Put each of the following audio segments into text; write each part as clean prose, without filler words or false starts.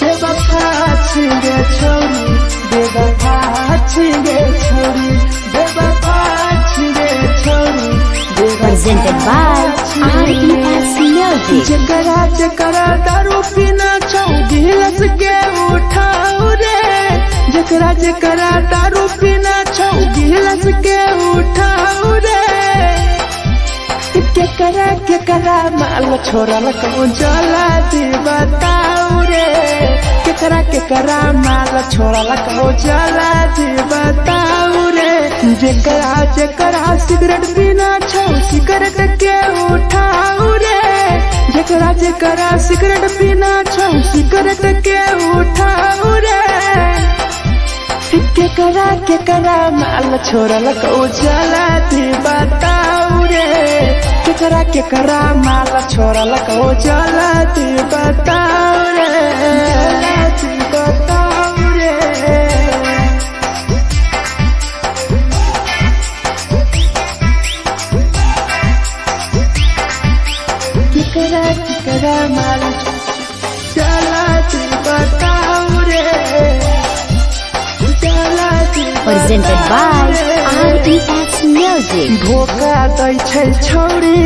बेवफा छिगे छोरी, बेवफा छिगे छोरी, बेवफा छिगे छोरी। Presented by RES Music. जकरा जकरा दारू पीना छौ गिलस के उठाऊ रे, जकरा जकरा दारू पीना छौ गिलस के उठाऊ रे। केकरा केकरा माल छोड़ल कौन जला दी बताऊ रे, केकरा केकरा माल छोड़ल कौन जला दी बताऊ रे। जेकरा जेकरा सिगरेट पीना छौ सिगरेट के उठाऊ रे, जेकरा जेकरा सिगरेट पीना छौ सिगरेट के उठाऊ रे। केकरा केकरा माल छोड़ल कौ जला दी बताऊ रे, केकरा केकरा माल छोड़ल कौ जला दी बताऊ रे, जला दी बताऊ रे। केकरा केकरा माल जला दी बताऊ रे, जला दी Presented by बताऊ रे। RES Music. धोखा दै छै छौरी,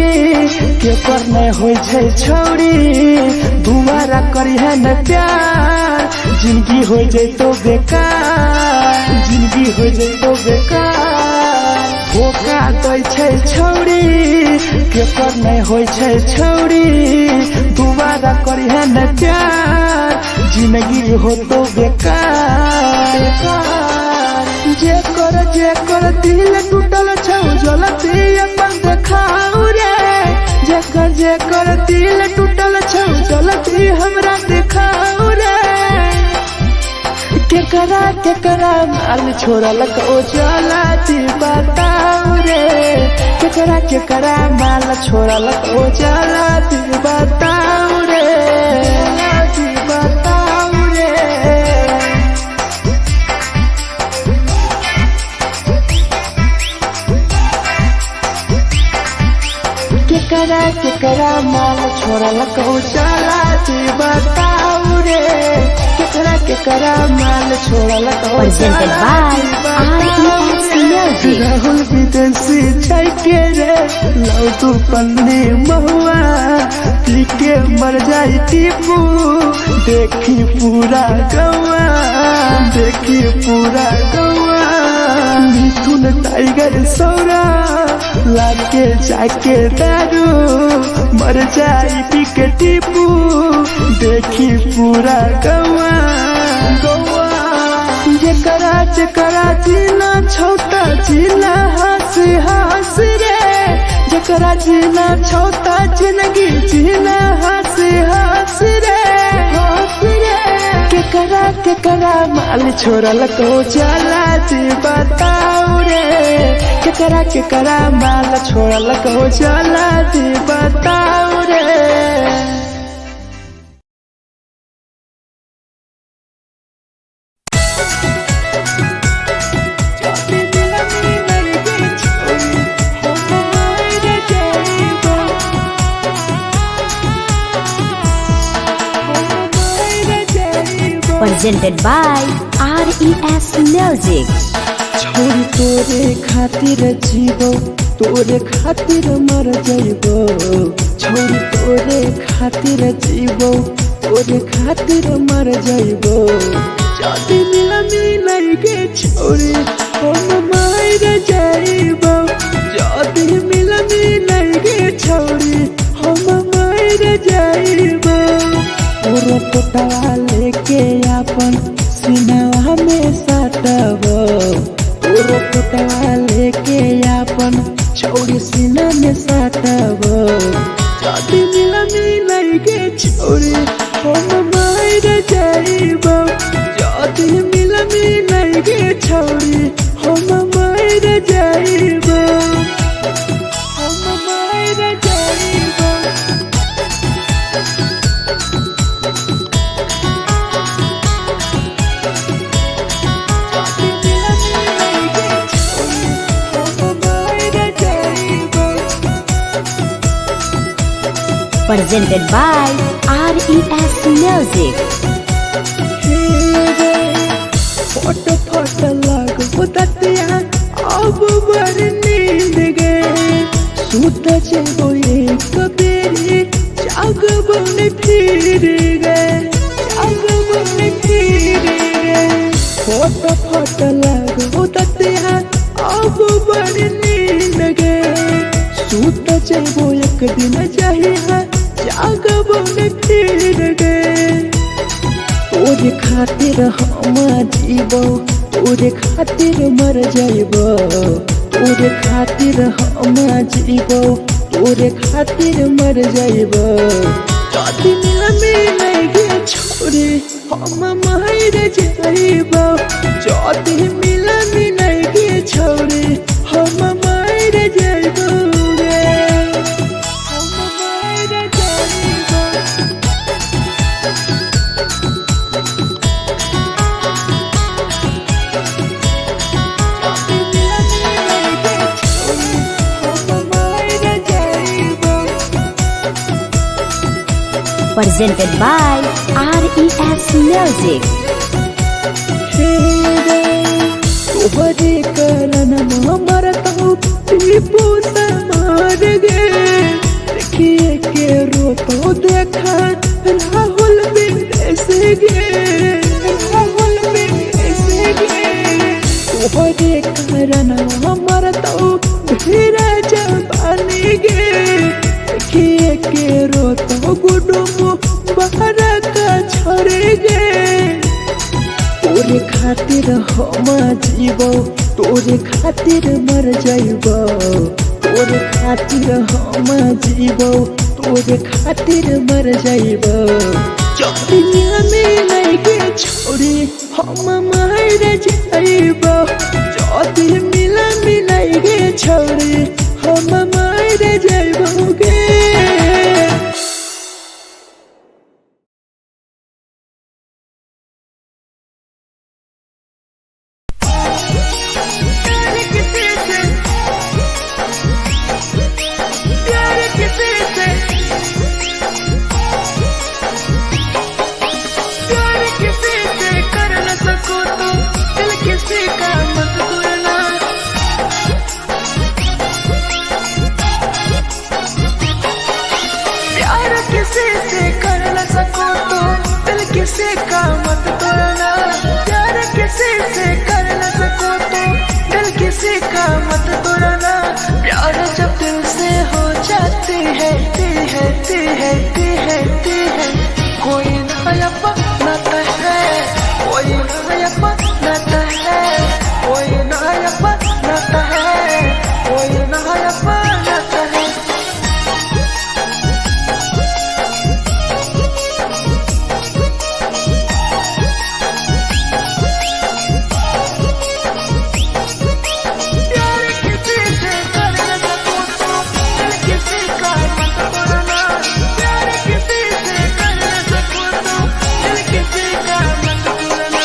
केकर नै होइ छै छौरी, दुबारा करिहे न प्यार, जिंदगी हो जैतो बेकार, जिंदगी हो जैतो बेकार। धोखा दै छै छौरी, केकर नै होइ छै छौरी, दुबारा करिहे न प्यार, जिंदगी होतो बेकार। जेकर जेकर दिल टूटल छौ जलती अपन देखाऊ रे, जेकर जेकर दिल टूटल छौ जलती हमरा देखाऊ रे। केकरा केकरा माल छोड़ल कौ जला दी बताऊ रे, केकरा केकरा माल छोड़ल कौ जला दी बताऊ रे, जला दी बताऊ रे। केकरा केकरा माल छोड़ल कौ जला दी बताऊ रे, केकरा केकरा माल छोड़ल कौ Presented जला by दी बताऊ RES रे। Music. Rahul विदेशी जाके रे लव तू पन्नी महुआ, पी के मर जाई टीपू, देखी पूरा गौआ, देखी पूरा गौआ। मिथुन टाइगर सौरा लाके जाके दारू, मर जाई पी के टीपू, देखी पूरा गौआ गौआ। जेकरा जेकरा जीना छौता जीना हंस हंस रे, जेकरा जीना छौता जिंदगी जीना हंस हंस रे, हंस रे। केकरा केकरा माल छोड़ल कौ जला दी बताऊ रे, केकरा केकरा माल छोड़ल कौ जला दी बताऊ रे। Presented by RES Music. छोरी तोरे खातिर जीवो, तोरे खातिर मर जइबो, छोरी तोरे खातिर जीवो, तोरे खातिर मर जइबो। जदी मिलनी नहीं गे छोरी हम मर जइबो, जदी मिलनी नहीं गे छोरी हम मर जइबो। तोरो पोटवा लेके अपन सिनवा में सटबो, तोरो पोटवा लेके अपन छौरी सीना में सटबो। जदी मिलनी नहीं गे छोरी हम मर जइबो, जदी मिलनी नहीं गे छोरी हम मर जइबो, हम मर जइबो। जदी मिलनी नहीं गे छोरी Presented by RES Music. Photo photo लागो दतिया अब बर नींद गे सुत जेबो एक बेरी जाग बन फिर गे जाग बन फिर गे फोटो फोटो लागो दतिया अब बर नींद गे सुत जेबो एक दिन चाहिए जाग बन फिर गे तोरे खातिर हम जीबो तोरे खातिर मर जाइबो तोरे खातिर हम जीबो तोरे खातिर मर जाइबो जदी मिल मिल छोरे हम मर जाइबो जदी मिल मिल छोरे हम मर जाइबो रे हम मर जाइबो। Presented by RES Music. तोहरे कारण मरतौ टीपू मार गे देखिए के रोतो देखा राहुल बिंदेश गे राहुल बिंदेश गे तोहरे कारण मरतौ भीरा जबानी गे देखिए के रोतो गुडुमु बहरा का छोड़े गे तोरे खातिर हम जीबो तोरे खातिर मर जाइबो तोरे खातिर हम जीबो तोरे खातिर मर जाइबो जदी मिल के छोरी हम मर जाइबो जदी मिल के छोरी हम मर जाइबो गे। प्यार किसी से प्यार किसी से प्यार किसी से कर न सको तो दिल किसी का मत तोड़ना। प्यार किसी से कर न सको तो दिल किसी का मत तोड़ना। प्यार किसी से कर न सको तो दिल किसी का मत तोड़ना। प्यार जब दिल से हो जाती है ती है ती है ती है ती है कोई ना अपनाता है कोई ना अपनाता है कोई ना अपनाता है कोई ना अपनाता है। प्यार किसी से कर न सको तो दिल किसी का मत तोड़ना। प्यार किसी से कर न सको तो दिल किसी का मत तोड़ना।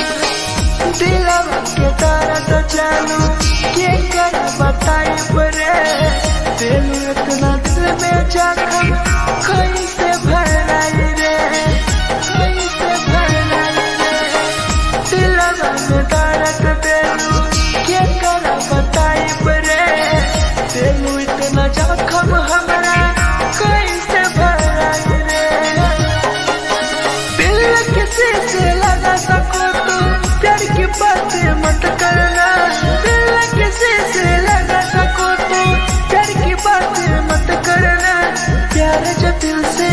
दिलवा के दर्द जानू के कर बताई परे दिल इतना दिल में जख्म कैसे भराई रे कैसे भराई रे दिलवा में दर्द देलू के कर बताई परे दिल इतना जख्म हमरा कैसे भराई रे। दिल किसी से लगा सको तो प्यार की बातें मत करना। दिल किसी से लगा सको तो प्यार की बातें मत करना। प्यार जो दिल से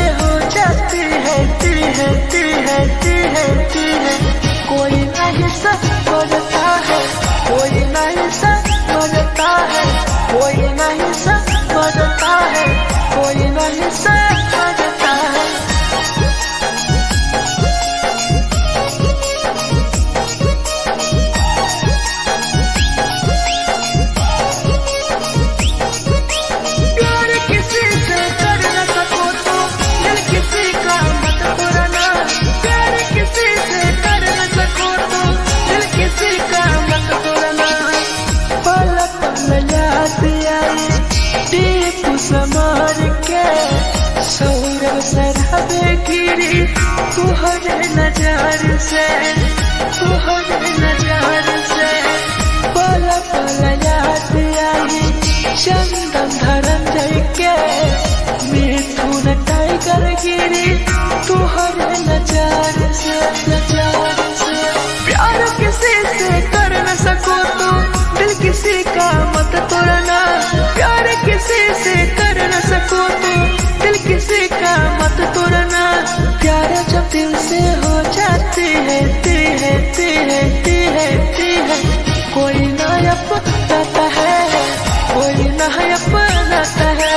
गिरी तुहरे नजर से, तुहरे नजर से। पल पल याद आई चंदन धरम जय के, मिथुन टाइगर गिरी तुहरे नजर से, नजर से। प्यार किसी से कर न सको तो दिल किसी का मत तोड़ना, प्यार किसी से कर न सको तो दिल किसी का मत तोड़ना। प्यार जब दिल से हो जाती है, ती है, ती है, ती है, ती है, कोई ना अपनाता है, कोई ना अपनाता है,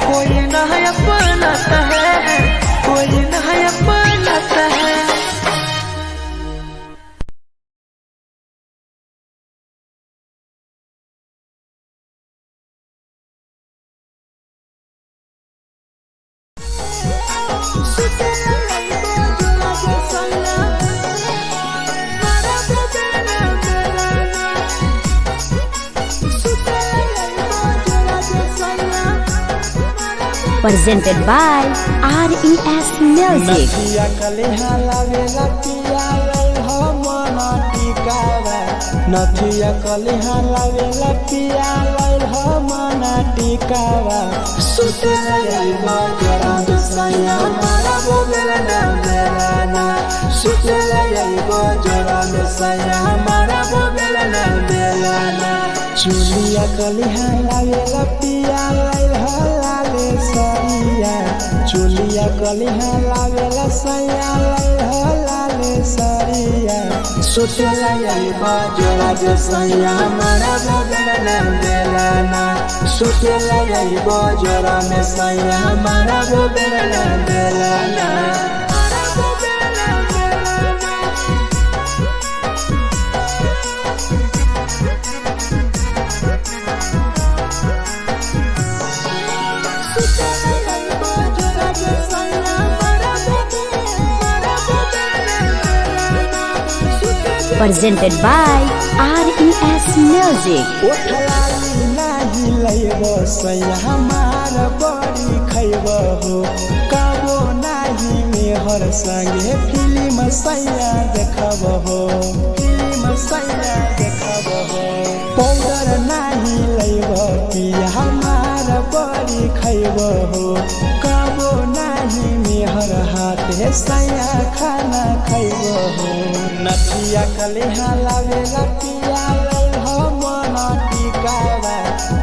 कोई ना अपनाता है, कोई ना अपनाता है। Presented by RES Music. नथिया कलेहा लावेला पिया हो मन टिकावा, नथिया कलेहा लावेला पिया हो मन टिकावा। सुतेला आइबो जरा दुसैया मारा बोलेला ना मेरा ना, सुतेला आइबो जरा दुसैया मारा बोलेला ना मेरा ना। चुलिया कलेहा लावेला पिया हो लाले सरिया, चुलिया कलिहा लावेला सैया हो लाले सरिया। सुतेला आइबो जोड़ा जे सैया मारा बगल बेला ना, सुतेला आइबो जोड़ा में सैया मारा बगल बेला ना। Presented by RES Music. ओठलाली नाही लैब सैया हमार बड़ी खैब हो, कबो नाही मेहर संगे फिल्म सैया देखब हो, फिल्म सैया देखब हो। पाउडर नाही लैब पिया हमार बड़ी खैब हो, कबो नाही मेहर हाथे सैया खाना खैब हो। नथिया कलेहा लावेला पिया हो मन टिकावा,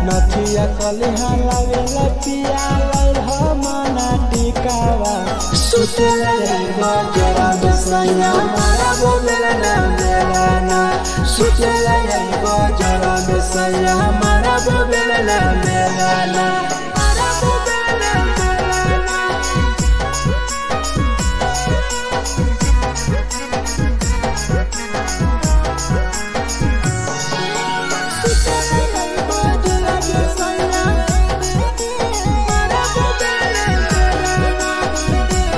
नथिया कलेहा लावेला पिया हो मन टिकावा। सुतेला आइबो जोड़ा बेसैया मारा बोलेला ना मेरा ना, सुतेला आइबो जोड़ा बेसैया मारा बोलेला ना मेरा ना।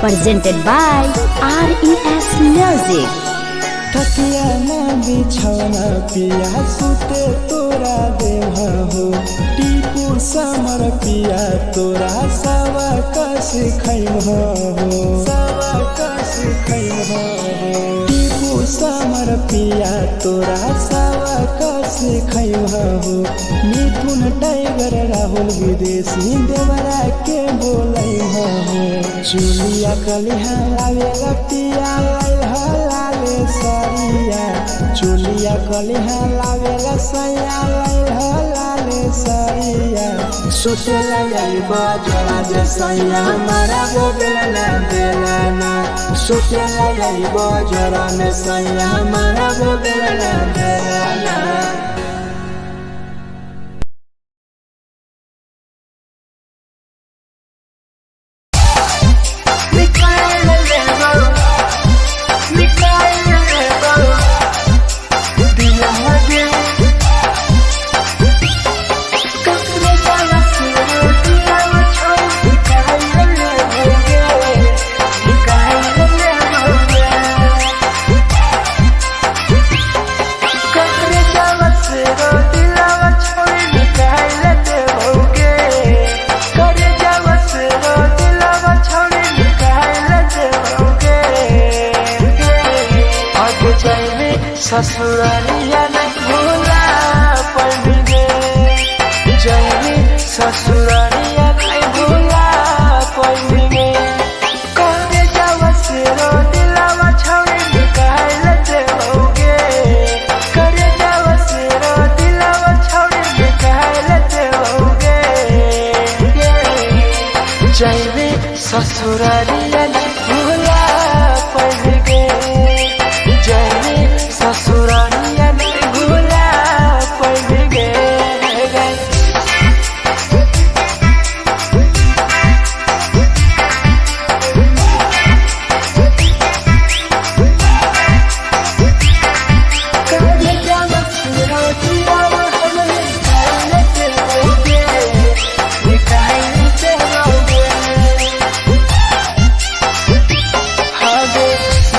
Presented by RES Music. तकिया ना बिछौना पिया सुते तोरा देह हो, टीपू समर पिया तोरा सावा कस खैम हो, सावा कस खैम हो। टीपू समर पिया तोरा सावा कस खैम हो, मिथुन टाइगर राहुल विदेशी देवरा के बोलै हो। चुलिया कलिहा लावेला पिया हो लाले सरिया, चुलिया कलिहा लावेला सैया हो लाले सरिया। सुतेला आइबो जोड़ा जे सैया मारा बोलेला बेला ना, सुतेला आइबो जोड़ा में सैया मारा बोलेला बेला ना। आगे जाइबे ससुरारिया नहीं भूला पैबे, जाइबे ससुरारिया नहीं भूला पैबे। करे जावा से रो दिलावा छौड़ी निकाल देबोगे, करे जावा से रो दिलावा छौड़ी निकाल देबोगे। जाइबे ससुरारिया नहीं भूला पैबे, जाइबे ससुरारिया नहीं भूला पैबे।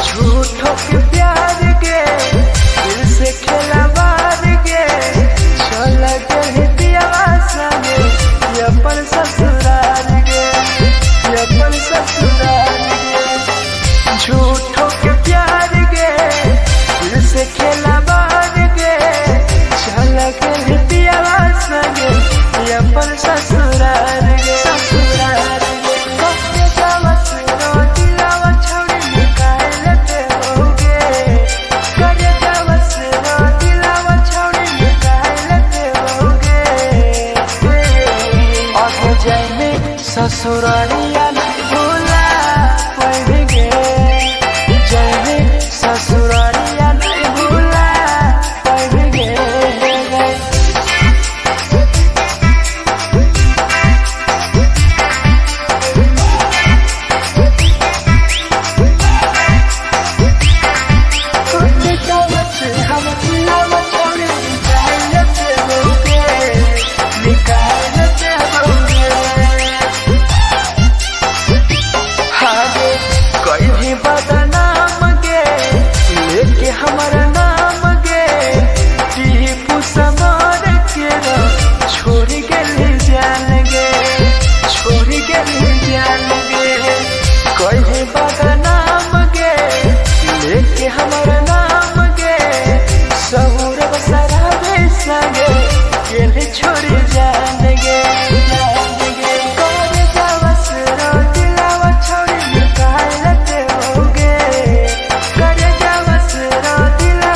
झूठो के प्यार के दिल से खेलवार के चल गए पियावा संगे ये अपन ससुराल के, ये अपन ससुराल के। झूठो के प्यार के दिल से खेलवार के चल गए पियावा संगे ये अपन ससुराल के, ससुराल के। कहे जावा से रोटिलावा छौड़ी निकाल देबोगे, करे जावा से रोटिलावा छौड़ी निकाल देबोगे। आगे जाइबे ससुरारिया नहीं भूला पैबे, जाइबे ससुरारिया नहीं भूला पैबे। कहीं बदनाम गे लेके हमारा नाम गे, टीपू समार के छोड़ के ले जान गे, छोड़ के ले जान गे। कहीं बदनाम गे लेके हमारा नाम गे, सहूर बसरा संगे के छोड़ जान गे, जान गे। करे जावा से रोटिलावा छौड़ी निकाल देबोगे, करे जावा से रोटिलावा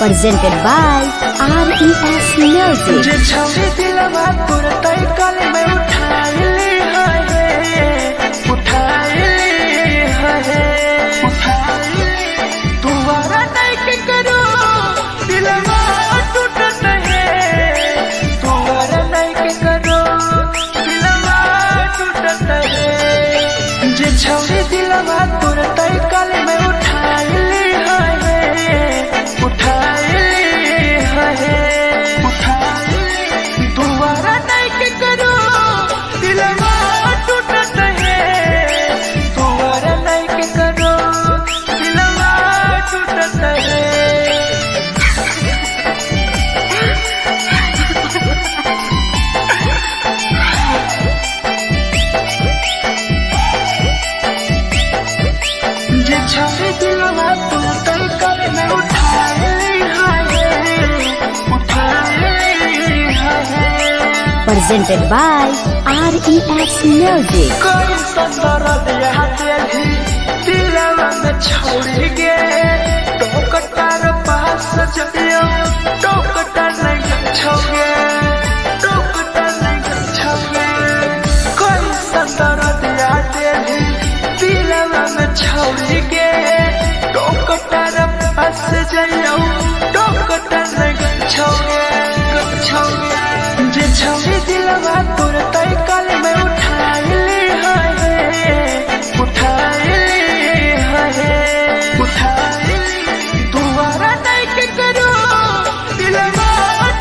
Presented by RES Music. जे छौरी दिलवा तुरतै कल में उठाइली है, उठाइली है, उठाइली। दोबारा नहीं के करो दिलवा टूटत है, दोबारा नहीं के करो दिलवा टूटत है। जे छौरी दिलवा तुरतै कल में उठाइली है, उठाइली है, उठाइली। दोबारा नहीं के करो दिलवा टूटत है, दोबारा नहीं के करो दिलवा टूटत है। जे छौरी दिलवा तुरतै कल में उठाइली है, उठाइली है। Presented by RES Music. कोई दर्द यहाँ तेरी दिलवा में छोड़ गे, टोकटार पास जबियो टोकटा नहीं छोगे, टोकटा नहीं छोगे। कोई दर्द यहाँ तेरी दिलवा में छोड़ गे, टोकटार पास जइयो टोकटा नहीं छोगे, छोगे। जे छौरी दिलवा तुरतै कल में उठाइली है, उठाइली है, उठाइली। दोबारा नहीं के करो दिलवा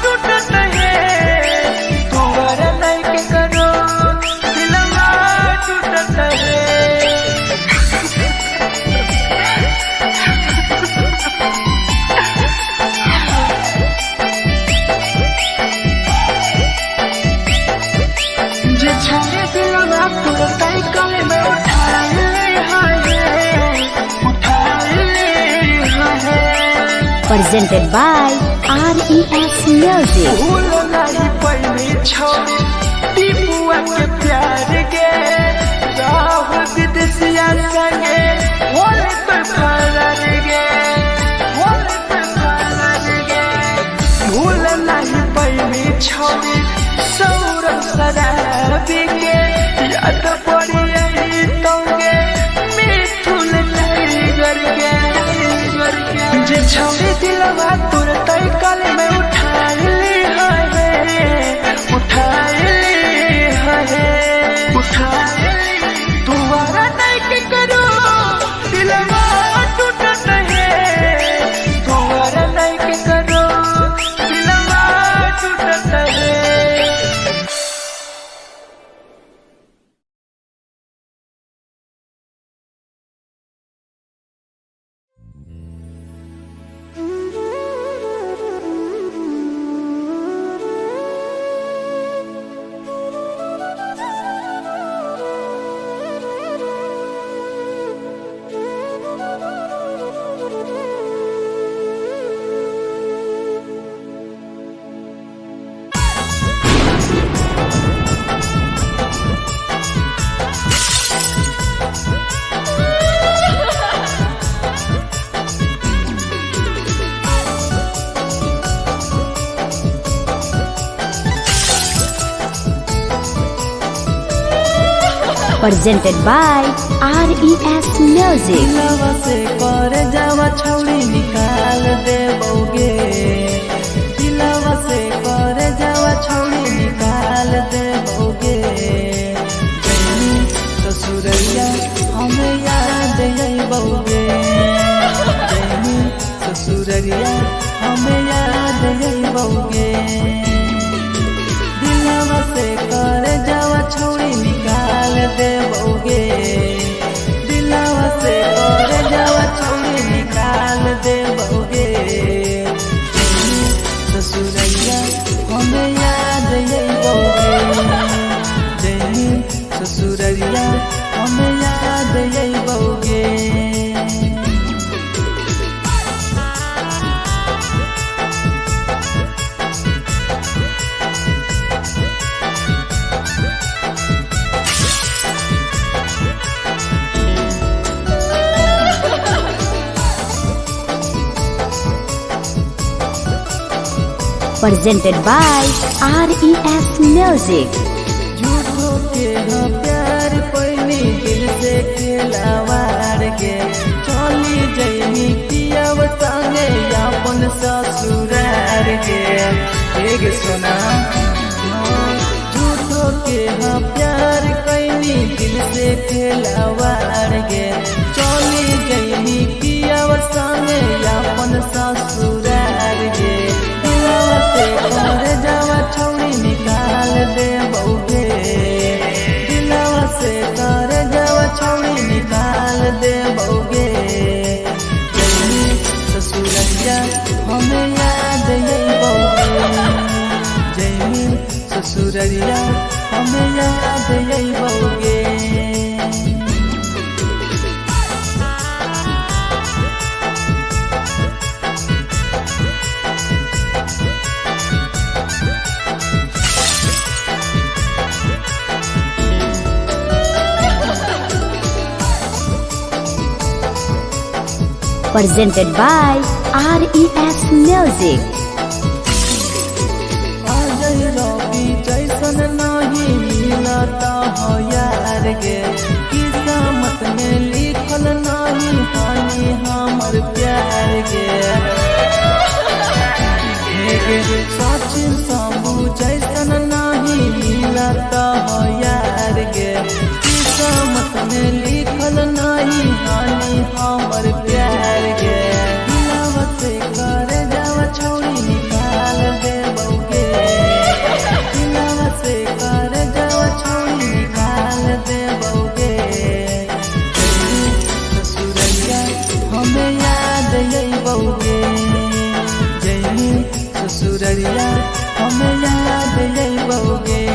टूटत है, दोबारा नहीं के करो दिलवा टूटत है। जे छौरी दिलवा तुरतै कल में उठाइली है, उठाइली है। Presented by RES Music. भूल नहीं पैनी छोड़ी टीपुआ के प्यार गे, राहु विदेशिया संगे होल पे फरार गे, होल पे फरार गे। भूल नहीं पैनी छोड़ी सौरभ शराबी के, याद पड़ी आई तोगे मिथुन टाइगर के, टाइगर के। जे छौरी दिलवा तुरतै कल में उठाइली है, उठाइली है, उठाइली। दोबारा नहीं के करो दिलवा टूटत है, दोबारा नहीं के करो दिलवा टूटत है। Presented by RES Music. दिलवा से कर जावा छौरी निकाल दे बौगे, दिलवा से कर जावा छौरी निकाल दे बौगे। जैनी ससुरैया हमें याद अइबौगे, जैनी ससुरैया हमें याद अइबौगे। दिलवा से कर जावा छौरी निकाल दे बौगे, दिलवा से कर जावा छौरी निकाल दे बौगे। ससुरैया हमें याद अइबौगे, जैनी ससुरैया हमें याद अइबौगे। Presented by RES Music. झूठो के हम प्यार पैनी दिल से खेलावार के चली जैनी पियाव संगे अपन ससुरार के एक सोना। झूठो के हम प्यार कैनी दिल से खेलावार के चली जैनी पियाव संगे अपन ससुरार के दिलवा से कर जावा छौरी निकाल दे बउगे, दिलवा से कर जावा छौरी निकाल दे बउगे। जैनी ससुररिया हमें याद अइबौगे, जैनी ससुररिया हमें याद अइबौगे। Presented by RES Music. Ajay रवि जैसन नहीं मिलता हो यार गे, किस्मत में लिखल नहीं हानि हमर प्यार गे। सचिन शंभू जैसन नहीं मिलता हो यार गे, किस्मत में लिखल नहीं हानि हमर प्यार गे। दिलवा से कर जावा छौरी निकाल दे बउगे, दिलवा से कर जावा छौरी निकाल दे बउगे। ससुररिया हमें याद अइबौगे, जैनी ससुररिया हमें याद अइबौगे।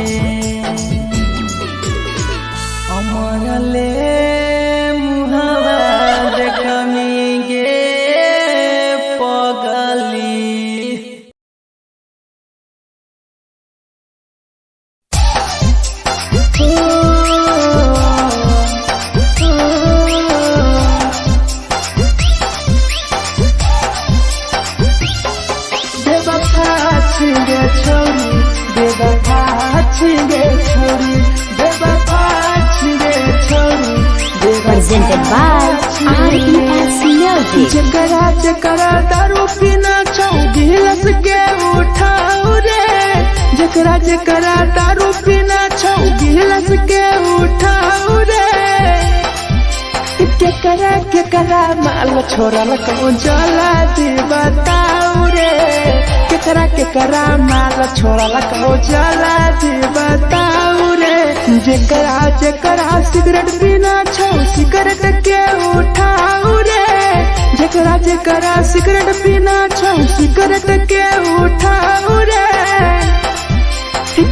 अमर ले मुहावा देखमी गे पगली। बेवफा छिंगे छोरी, बेवफा छिंगे छोरी, बेवफा छिंगे छोरी। Presented by RES Music. जकरा जकरा दारू पीना छौ गिलस के उठाऊ रे, जकरा जकरा दारू पीना छौ गिलस के उठाऊ रे। केकरा केकरा माल छोड़ल कौन जला दी बताऊ रे, केकरा केकरा माल छोड़ल कौन जला दी बताऊ रे। जेकरा जेकरा सिगरेट पीना छौ सिगरेट के उठाऊ रे, जेकरा जेकरा सिगरेट पीना छौ सिगरेट के उठाऊ रे।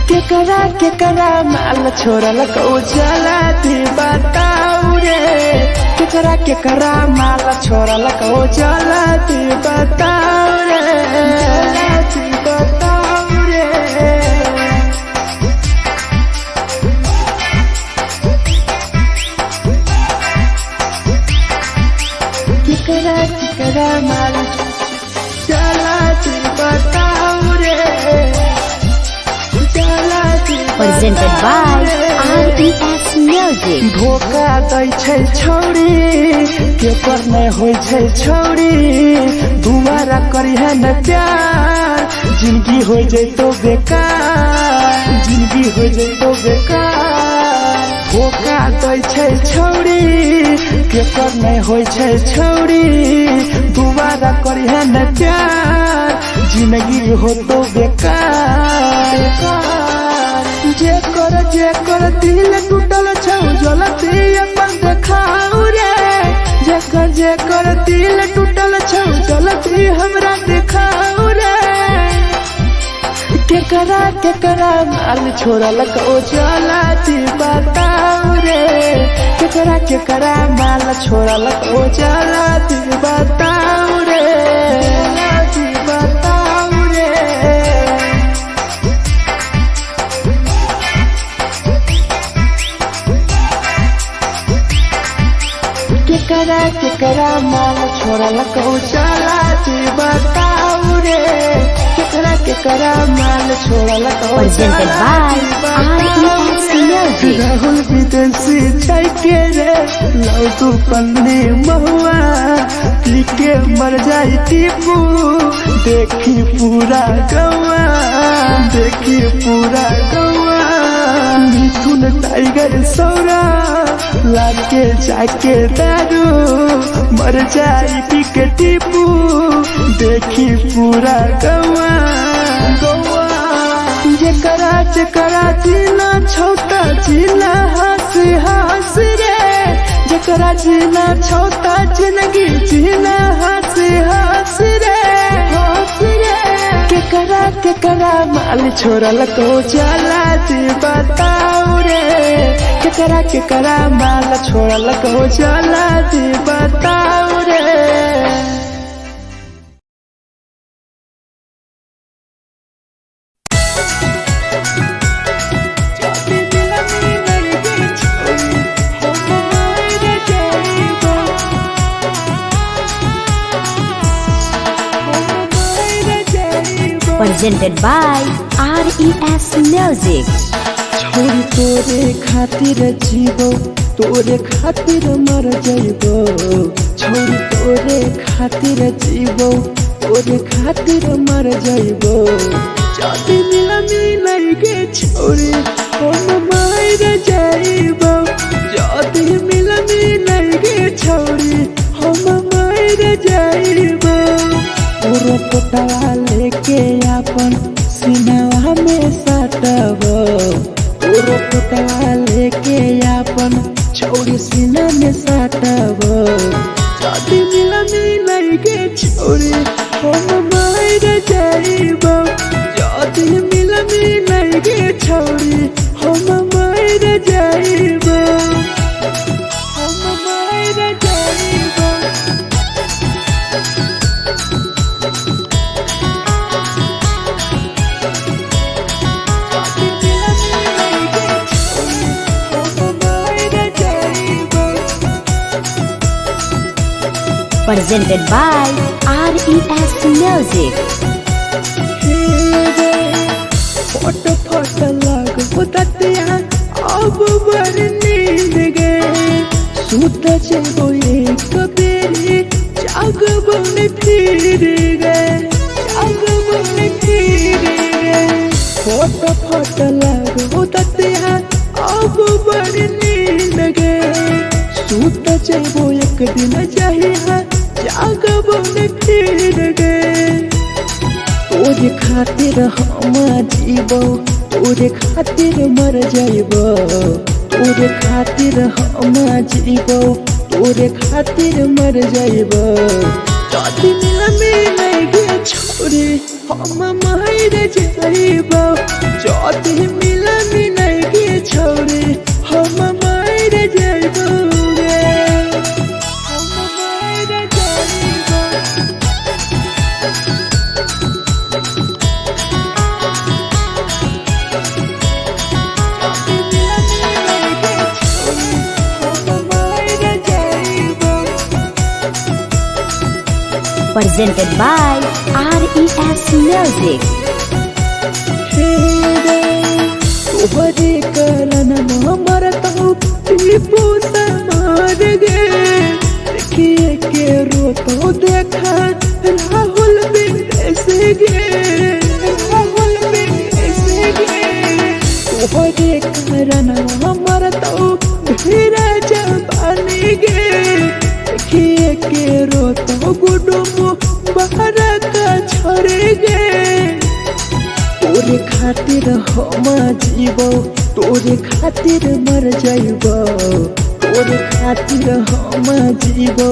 केकरा केकरा माल छोड़ल कौ जला दी बताऊ रे, केकरा केकरा माल छोड़ल कौ जला दी बताऊ रे, जला दी बताऊ रे। केकरा केकरा माल जला दी बताऊ रे, जला दी Presented by बताऊ रे। RES Music. धोखा दै छै छौरी केकर नै होइ छै छौरी, दुबारा करिहे न प्यार जिंदगी हो जैतो बेकार, जिंदगी हो जैतो बेकार। धोखा दै छै छौरी केकर नै होइ छै छौरी, दुबारा करिहे न प्यार जिंदगी हो तो बेकार। जेकर जेकर दिल टूटल छौ जलती अपन देखाऊ रे, जेकर जेकर दिल टूटल छौ जलती हमरा देखाऊ रे। केकरा केकरा माल छोड़ल कौ जला दी बताऊ रे, केकरा केकरा माल छोड़ल कौ जला दी बताऊ रे, जला दी बताऊ रे। केकरा केकरा माल छोड़ल कौ चला दी बताऊ रे, केकरा केकरा माल छोड़ल को Presented by RES Music. Rahul विदेशी जाके रे लव तू पन्नी महुआ पी के मर जाई टीपू देखी पूरा गौआ देखी पूरा गौआ मिथुन टाइगर सौरा लाके जाके दारू मर जाई पी के टीपू देखी पूरा गौआ गौआ जेकरा जेकरा जीना छोटा जीना हंस हंस रे जेकरा जीना छोटा जिंदगी जीना हंस हंस रे हंस रे केकरा केकरा माल छोड़ल को चला जी बताऊ रे केकरा केकरा माल छोड़ल को चला जी बताऊ रे। Presented by RES Music. छोरी तोरे खातिर जीवो तोरे खातिर मर जइबो छोरी तोरे खातिर जीवो तोरे खातिर मर जइबो जदी मिला मिलाई गे छोरी हम मर जइबो जदी मिला मिलाई गे छोरी हम मर जइबो पूरा पोटवा लेके अपन सिनवा में सटबो पूरा पोटवा लेके अपन छौरी सीना में सटबो जदी मिला मिलाई गे छौरी हम मर जाइबो जदी मिला मिलाई गे छौरी हम मर जाइबो हम मर जाइबो। Presented by RES Music. फोट फोट लगबो ततिया अब बड़ नींद गे सुत जेबो एक बेरी जागबो ने फिर गे जागबो ने फिर गे फोट फोट लगबो ततिया अब बड़ नींद गे सुत जेबो एक दिन चाहिए जागबो ने फिर गे तोरे खातिर हम जीबो तोरे खातिर मर जाइबो तोरे खातिर हम जीबो तोरे खातिर मर जाइबो जदी मिल मिल गे छोरी हम मर जाइबो जदी मिल मिल गे छोरी हम मर जाइबो गे हम मर जाइबो। Presented by RES Music. तोहरे कारण मरतौ टीपू समार गे देखिए के रोतो देखा राहुल बिंदेश गे राहुल बिंदेश गे तोहरे कारण मरतौ धीरज बानी गे देखिए के रोतो गुडुमु बाहर का छोड़े गे तोरे खातिर हम जीबो तोरे खातिर मर जाइबो तोरे खातिर हम जीबो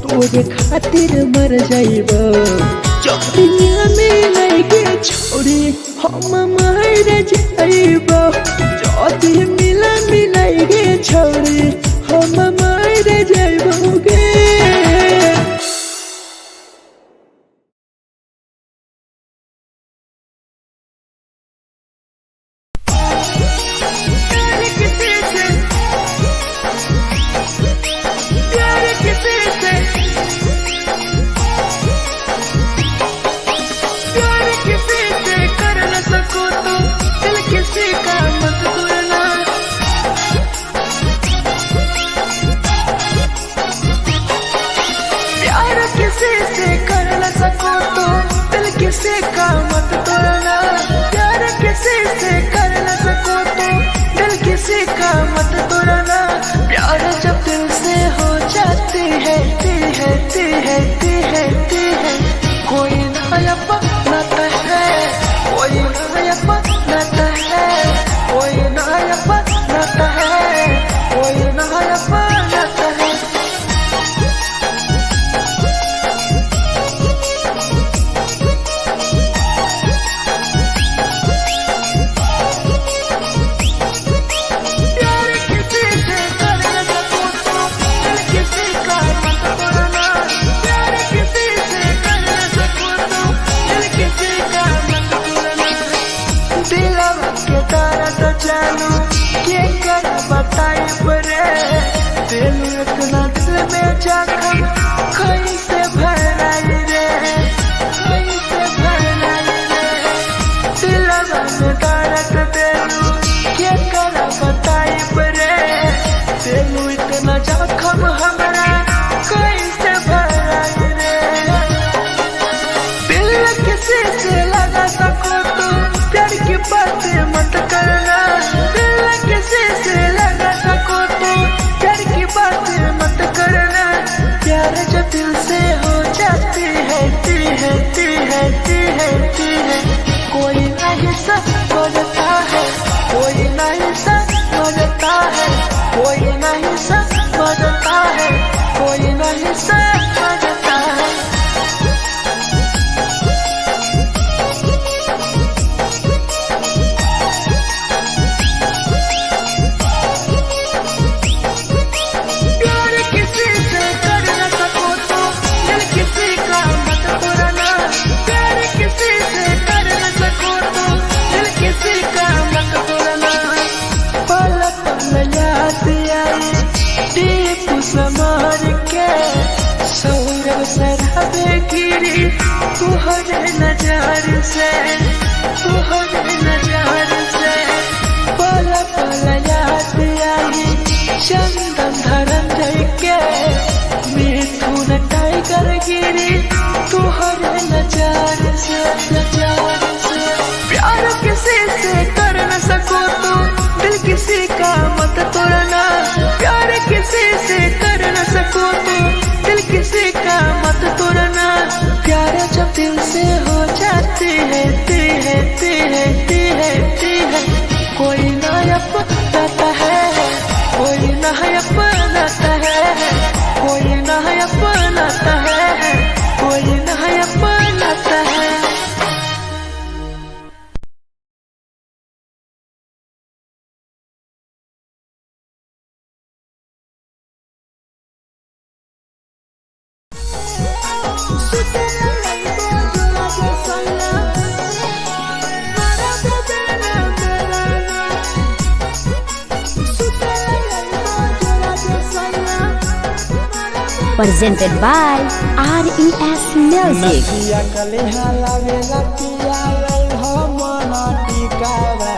तोरे खातिर मर जाइबो चोरिया मिल के छोरी हम मर जाइबो चोरी मिल मिल के छोरी हम मर जाइबो गे। प्यार किसी से जखम कैसे भराई रे, कैसे भराई रे। दिलवा में दर्द देलू के करा बताई रे, देलू इतना जखम हमरा कैसे भराई रे। दिल किसी से लगा सको तो प्यार की बातें मत करना, दिल किसी से लगा सको तो प्यार की बातें मत करना। प्यार जो दिल से हो जाती है ती है ती है ती है ती है, कोई नहीं समझता है, कोई नहीं समझता है, कोई नहीं समझता है, कोई नहीं समझता है। प्यार किसी से कर न सको तो दिल किसी का मत तोड़ना, प्यार किसी से कर न सको तो दिल किसी का मत तोड़ना। पल पल याद आई दीप समार के, सौरभ सराबे गिरी तुहरे नजर से, तुहरे नजर से। पल पल याद आई चंदन धरन के, मिथुन टाइगर गिरी तुहरे नजर से, नजर से। प्यार किसी से कर न सको तो दिल किसी का मत तोड़ना, प्यार किसी से कर न सको तो दिल किसी का मत तोड़ना। प्यार जब दिल से हो जाती है ती है ती है ती है ती है, कोई ना अपनाता है, कोई ना अपनाता है, कोई ना अपनाता है, कोई ना अपनाता है। Presented by RES Music. नथिया कलेहा लावेला पिया लई हो मन टिकावा,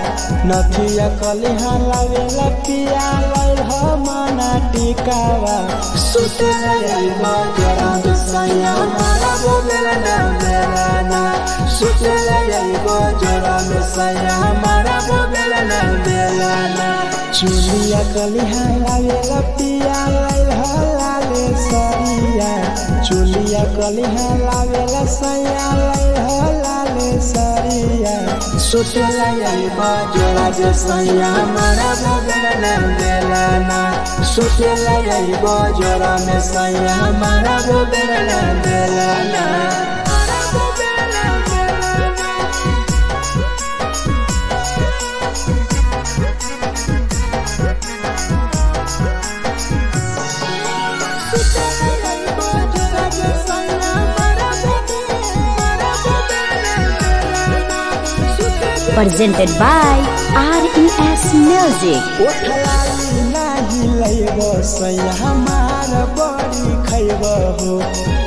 नथिया कलेहा लावेला पिया लई हो मन टिकावा। सुते लई जरा दुसैया मारा बोलेला ना मेरा ना, सुते लई जरा दुसैया मारा बोलेला ना मेरा ना। चुलिया कलेहा लावेला पिया लई हो लाले सरिया, चुलिया कलिहा लावेला सैया लाई हो लाले सरिया। सुतेला आइबा जोड़ा जे सैया मारा बगल ना बेला ना, सुतेला आइबा जोड़ा में सैया मारा बगल ना बेला ना। Presented by RES Music. ओठलाली नाही लैब सैया हमार बड़ी खैब हो,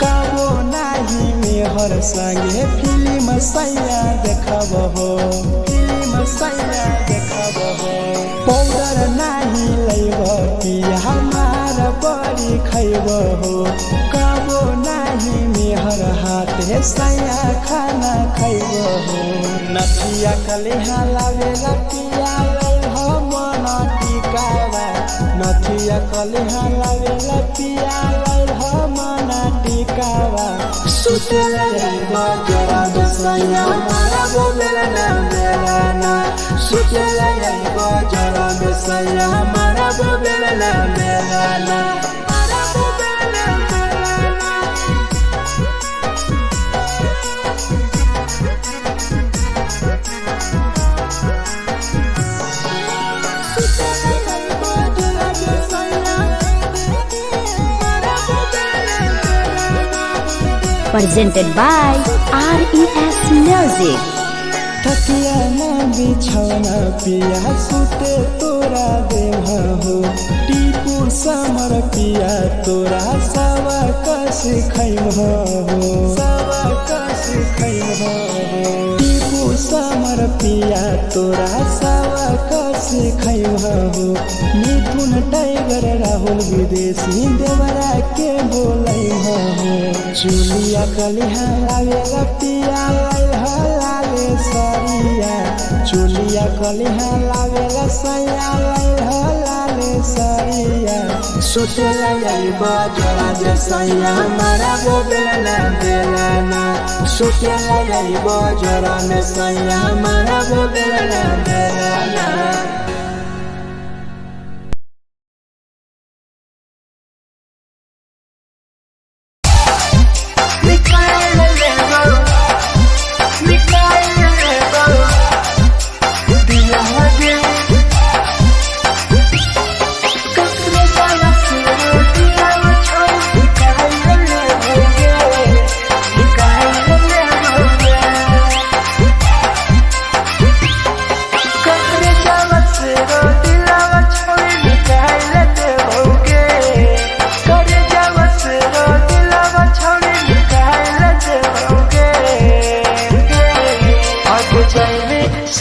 काबो नाही मेहर संगे फिल्म सैया देखब हो, फिल्म सैया देखब हो। पाउडर नाही लैब पिया हमार बड़ी खैब हो, काबो नाही मेहर हाथे सैया खाना खैब हो। नथिया कलेहा लावेला पिया लई हो मन टिकावा, नथिया कलेहा लावेला पिया लई हो मन टिकावा। सुतेला आइबा जोड़ा बेसैया मारा बोलेला ना मेरा ना, सुतेला आइबा जोड़ा बेसैया मारा बोलेला ना मेरा ना। Presented by RES Music. तकिया ना बिछौना पिया सुते तोरा देव हो। टीपू समर पिया तोरा सावा कस खैम हो, सावा कस खैम हो। टीपू समर पिया तोरा सावा कस खैम हो। मिथुन टाइगर राहुल विदेशी देवरा के बोलै हो। चुलिया कलिहा लावेला पिया लाले सरिया, चुलिया कलिहा लावेला सैया लाले सरिया। सुतेला आई बजरा जे सैया मारा गो बेलना बेलना, सुतेला आई बजरा में सैया मारा गो बेलना बेलना।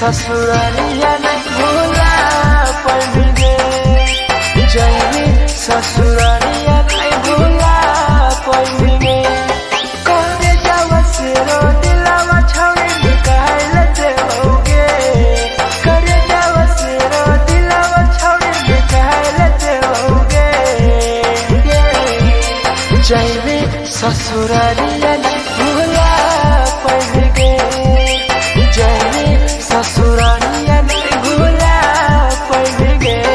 ससुरालिया नहीं भूला पड़गे, जैवी ससुरालिया नहीं भूला पड़गे। करे जावा से रोटी लावा छौड़ी निकाल देवोगे, करे जावा से रोटी लावा छौड़ी निकाल देवोगे। जैवी ससुरालिया नहीं भूला पड़गे, जैवी ससुरालिया नहीं भूला पड़ गए।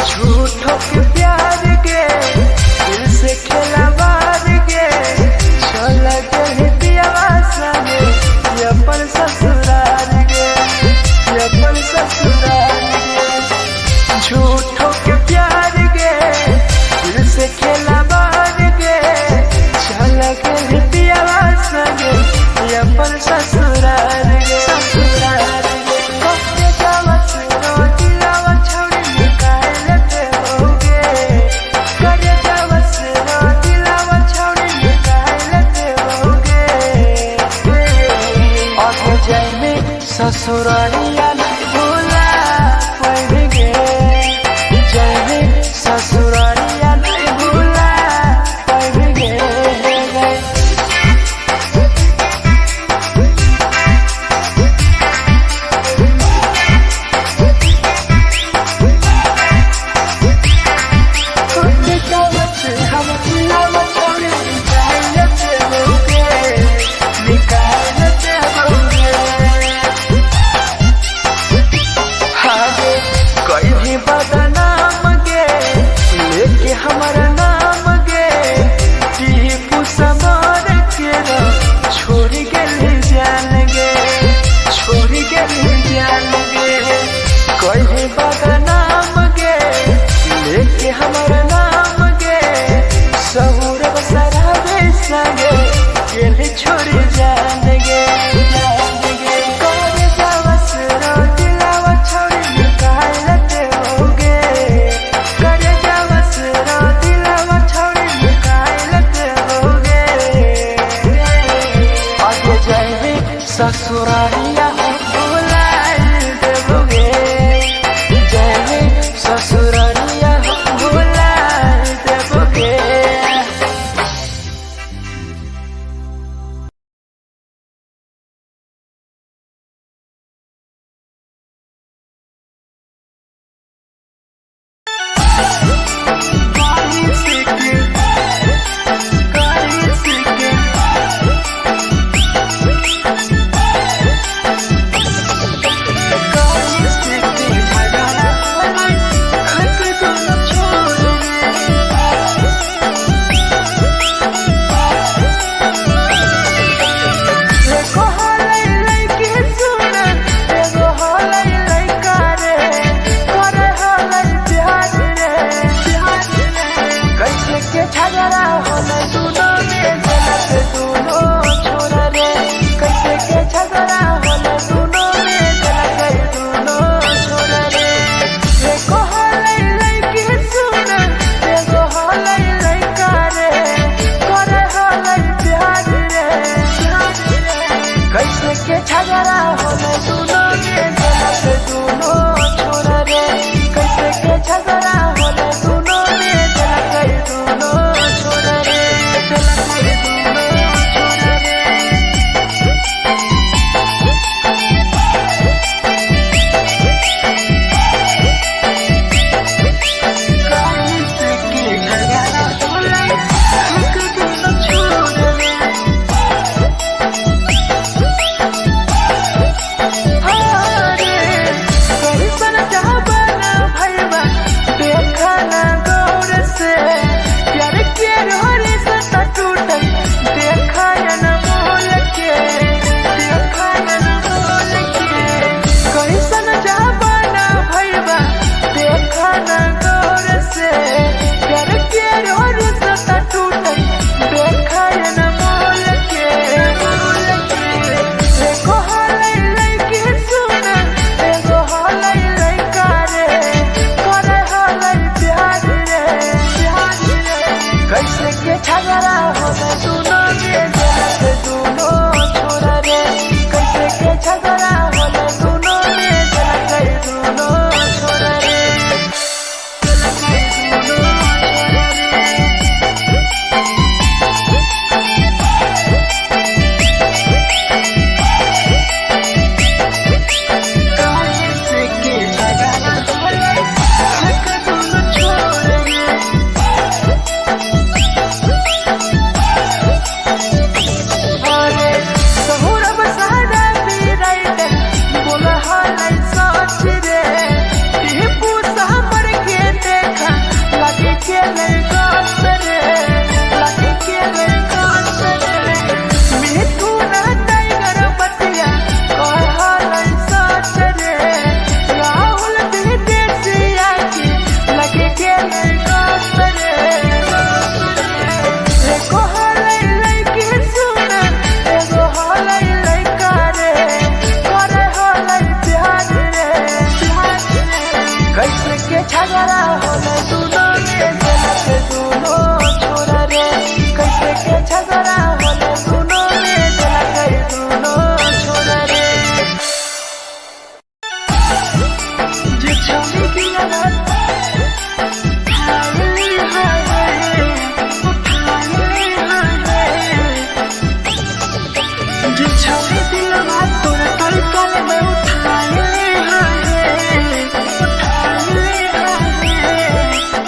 झूठों के प्यार के दिल से खिलावार के चल गए पियावा संगे अपन ससुराल के, अपन ससुराल के। झूठों के प्यार के दिल से खिलावार के चल गए पियावा संगे अपन ससुराल के, ससुराल के। कहे जावा से रोटी लावा छौड़ी निकाल देवोगे, करे जावा से रोटी लावा छौड़ी निकाल देवोगे। और जाइमे ससुरालिया नहीं भूला पड़ गए, जाइमे ससुरालिया नहीं भूला पड़ गए। निकाल देवोगे।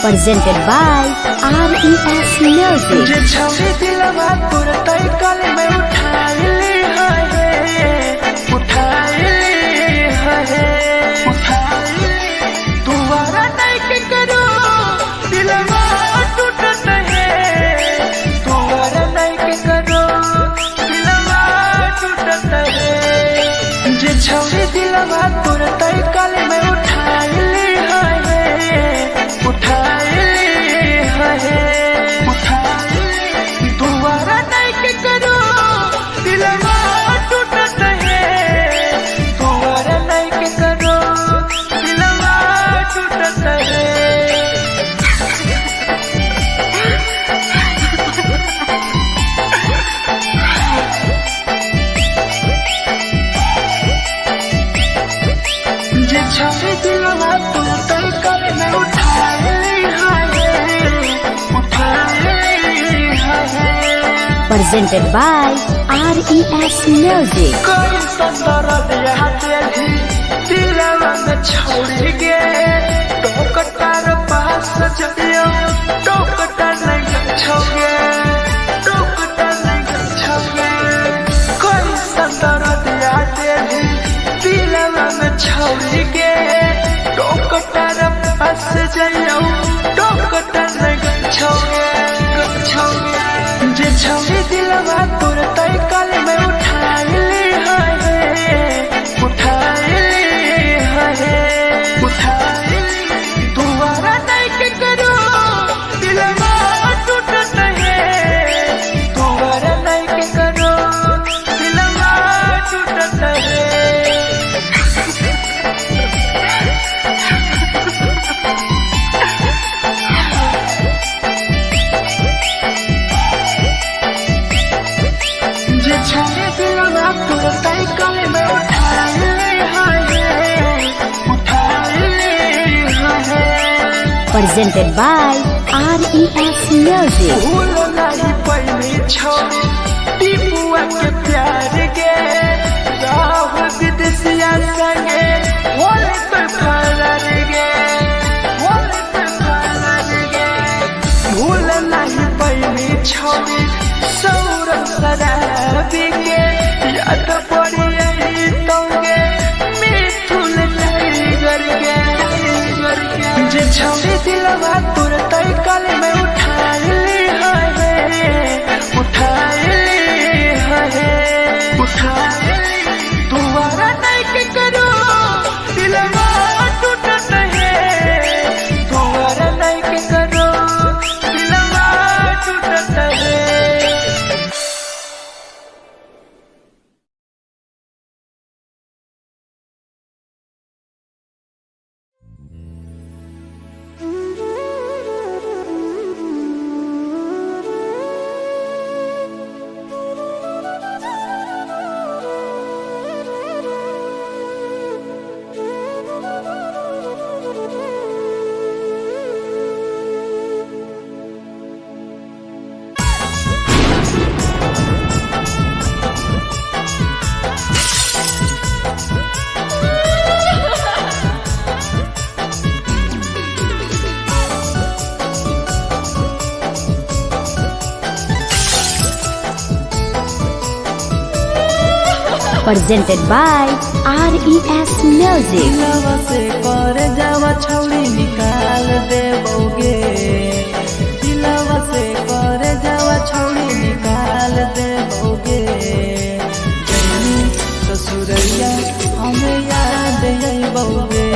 Presented by RES Music. जे छौरी दिलवा तोर तय कल में उठाइली है, उठाइली है, उठाइली। दोबारा नहीं के करो दिलवा टूटत है, दोबारा नहीं के करो दिलवा टूटत है। जे छौरी दिलवा तोर तय कल में उठाइली है, उठाइली है, उठाइली। दोबारा नहीं के करो दिलवा टूटत है, दोबारा नहीं के करो दिलवा टूटत है। जे छौरी दिलवा तोर तय कल में उठाइली है, उठाइली है। Presented by RES Music. कोई संदर्भ यहाँ तेरी दिलवा में छोड़ गे, टोकटार पास जइयो टोकटा नहीं छोगे, टोकटा नहीं छोगे। कोई संदर्भ यहाँ तेरी दिलवा में छोड़ गे, टोकटार पास जइयो टोकटा नहीं छोगे, छोगे। जे छौरी दिलवा तोर तय कल में उठाइली है, उठाइली है, उठाइली। दोबारा नहीं के करो दिलवा टूटत है, दोबारा नहीं के करो दिलवा टूटत है। जे छौरी दिलवा तोर तय कल में उठाइली है, उठाइली है। Presented by RES Music. भूल नहीं पैनी छोड़ी टीपुआ के प्यार के, राहुल विदेशिया संगे होले तो फरार गे, होले तो फरार गे। भूल नहीं पैनी छोड़ी सौरभ शराबी के, याद पड़ी यही तोगे मिथुन टाइगर के, टाइगर के। जे छौरी दिलवा तोर तय कल में उठाइली है, उठाइली है, उठाइली। दोबारा नहीं के करो दिलवा टूटत है, दोबारा नहीं के करो दिलवा टूटत है। Presented by RES Music. दिलवा से कर जावा छौरी निकाल दे बौगे, दिलवा से कर जावा छौरी निकाल दे बौगे। जैनी ससुरैया हमें याद अइबौगे,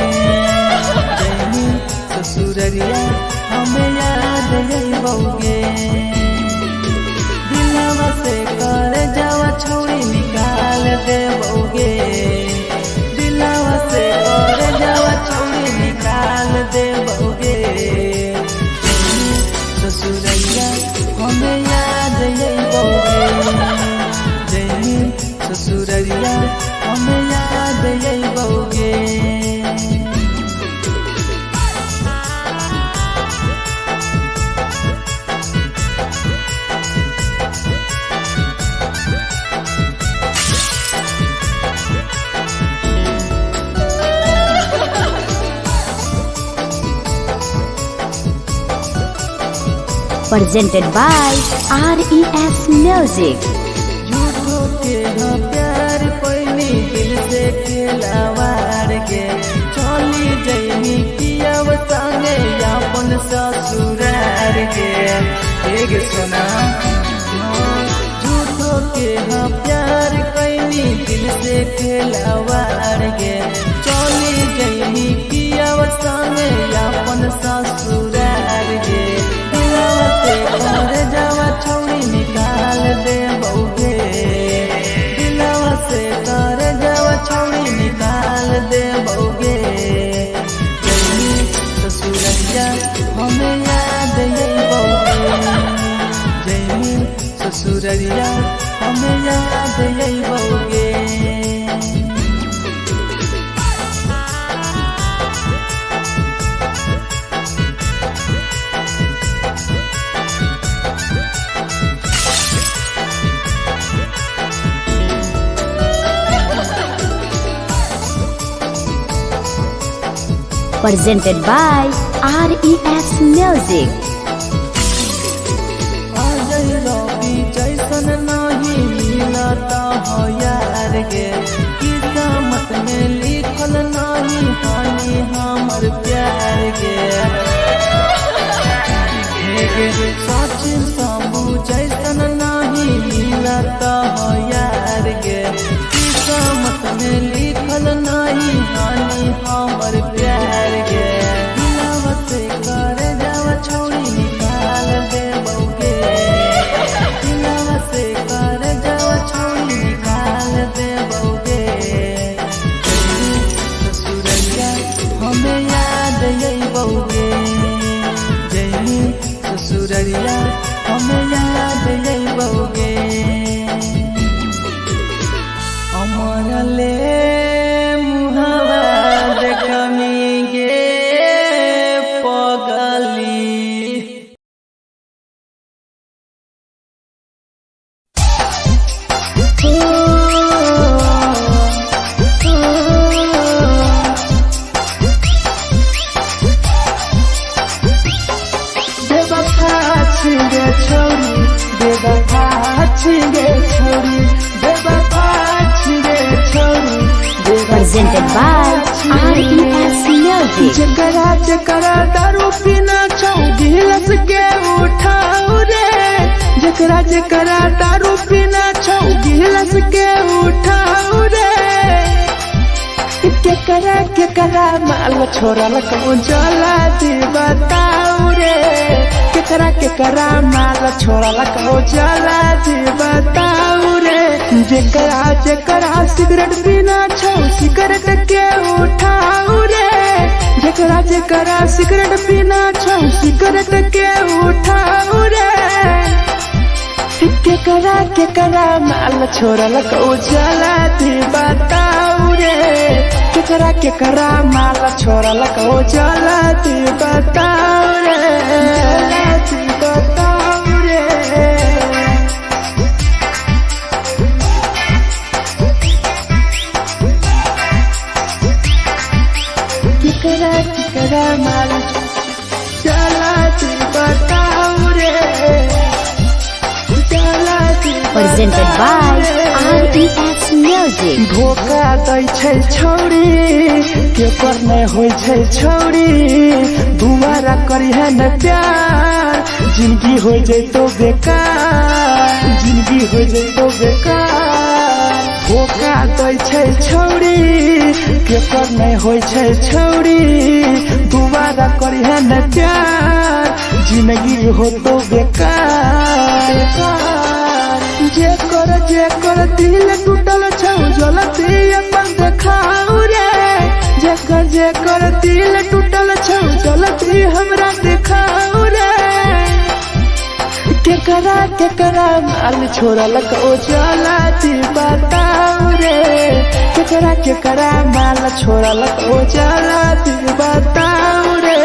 जैनी ससुरैया हमें याद अइबौगे। दिलवा से कर जावा छौरी निकाल दे बौगे, दिलवा से कर जावा छौरी निकाल दे बौगे। ससुरैया हमें याद अइबौगे, जैनी ससुरैया हमें याद अइबौगे। Presented by RES Music. झूठो के हाँ प्यार पैनी दिल से खेलावार के चली जैनी किया संगे अपन ससुरार के एक सुना झूठो के हाँ प्यार कैनी दिल से खेलावार के चली जैनी किया संगे अपन ससुरार के दिलवा से कर जावा छौड़ी निकाल दे बउगे दिलवा से कर जावा छौड़ी निकाल दे बउगे जैनी ससुररिया हमें याद अइबौगे जैनी ससुररिया हमें याद अइबौगे। Presented by RES Music. Ajay रवि जैसन नहीं मिलता हो यार गे किस्मत में लिखल नहीं हानि हमर प्यार गे हे गे सचिन शंभू जैसन नहीं मिलता हो यार गे किस्मत में लिखल नहीं हानि हमर प्यार गे दिलवा से कर जावा छौड़ी निकाल दे बउगे दिलवा से कर जावा छौड़ी निकाल दे बउगे ससुररिया हमें याद अइबौगे जैनी ससुररिया हमें याद अइबौगे। अमर ले मुहावा देखमी गे पगली। बेवफा छिगे छोरी बेवफा छिगे छोरी बेवफा छिगे छोरी Presented by RES Music. जकरा जकरा दारू पीना छौ गिलस के उठाऊ रे जकरा जकरा दारू पीना छौ गिलस के उठाऊ रे केकरा केकरा माल छोड़ल कौन जला दी बताऊ रे केकरा केकरा माल छोड़ल कौन जला दी बताऊ रे जेकरा जेकरा सिगरेट पीना छौ सिगरेट के उठाऊ रे जेकरा जेकरा सिगरेट पीना छौ सिगरेट के उठाऊ रे केकरा केकरा माल छोड़ल कौ जला दी बताऊ रे केकरा केकरा माल छोड़ल कौ जला दी बताऊ रे जला दी बताऊ रे। केकरा केकरा माल जला दी बताऊ रे जला दी Presented by बताऊ रे। RES Music. धोखा दै छै छौरी के पर नै होइ छै छौरी दुबारा करिहे न प्यार जिंदगी हो जैतो बेकार जिंदगी हो जैतो बेकार धोखा दै छै छौरी के पर नै होइ छै छौरी दुबारा करिहे न प्यार जिंदगी हो तो बेकार जेकर जेकर दिल टूटल छौ जलती अपन देखाऊ रे जेकर जेकर दिल टूटल छौ जलती हमरा देखाऊ रे केकरा केकरा माल छोड़ल कौ जलती बताऊ रे केकरा केकरा माल छोड़ल कौ जलती बताऊ रे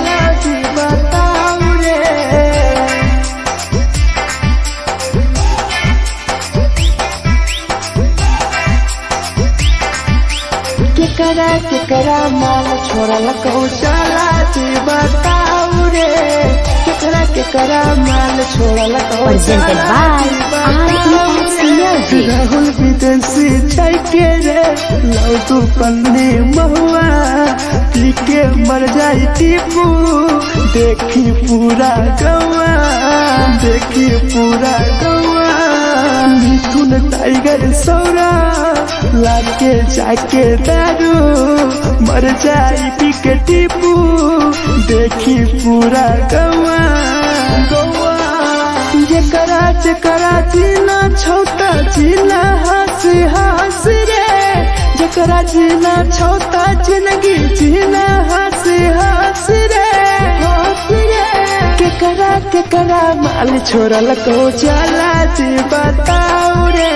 जलती बताऊ रे। केकरा केकरा माल छोड़ल कौशला ती बताऊ रे। केकरा केकरा माल छोड़ल को Presented by RES Music. Rahul विदेशी जाके रे लव तू पन्नी महुआ पी के मर जाई टीपू देखी पूरा गौआ देखी पूरा गौआ मिथुन टाइगर सौरा लाके जाके दारू मर जाई पी के टीपू देखी पूरा गौआ गौआ जेकरा जेकरा जीना छोटा जीना हंस हंस रे जेकरा जीना छोटा जिंदगी जीना हंस हंस रे हंस रे केकरा केकरा माल छोड़ल को चला जी बताऊ रे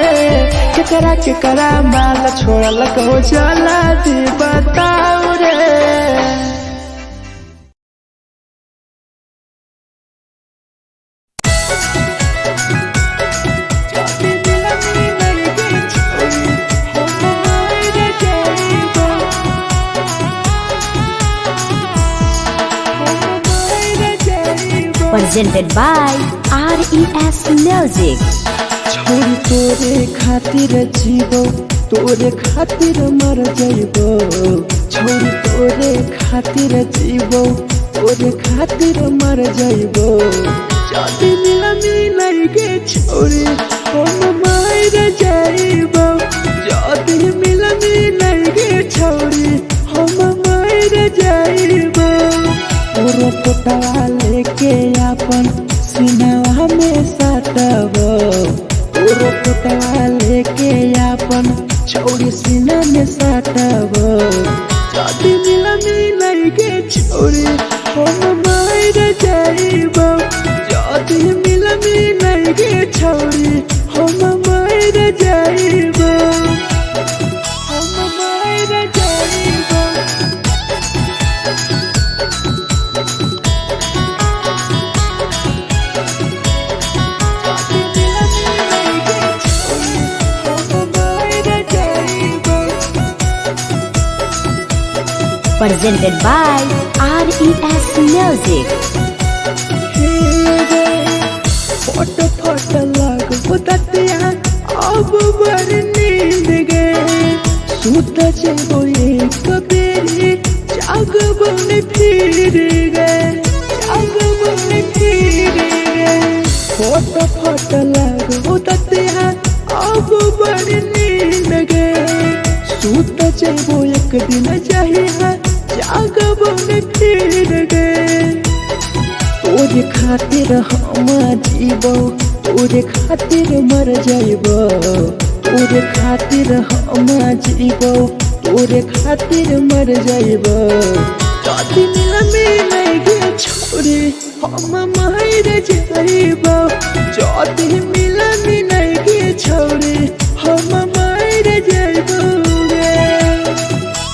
केकरा केकरा माल छोड़ल को चला जी बताऊ रे। Presented by RES Music. छोरी तोरे खातिर जीवो तोरे खातिर मर जाइबो छोरी तोरे खातिर जीवो तोरे खातिर मर जाइबो जदी मिला मिलाई गे छोरी हम मर जाइबो जदी मिला मिलाई गे छोरी हम मर जाइबो तोरो पोटवा लेके अपन सिनवा में सटबो तोरो पोटवा लेके अपन छौरी सीना में सटबो जदी मिला मिलाई गे छौरी हम मर जाइबो जदी मिला मिलाई गे छौरी हम मर जाइबो हम मर जाइबो। Presented by RES Music. Photo photo लागो दतिया अब बर नींद गे सुत जेबो एक बेरी जाग बन फिर गे जाग बन फिर गे फोटो फोटो लागो दतिया अब बर नींद गे सुत जेबो एक दिन चाहिए जाग बन फिर गे तोरे खातिर हम जीबो तोरे खातिर मर जाइबो तोरे खातिर हम जीबो तोरे खातिर मर जाइबो जदी मिल मिलाई गे छोरी हम मर जाइबो जदी मिल मिलाई गे छोरी हम मर जाइबो गे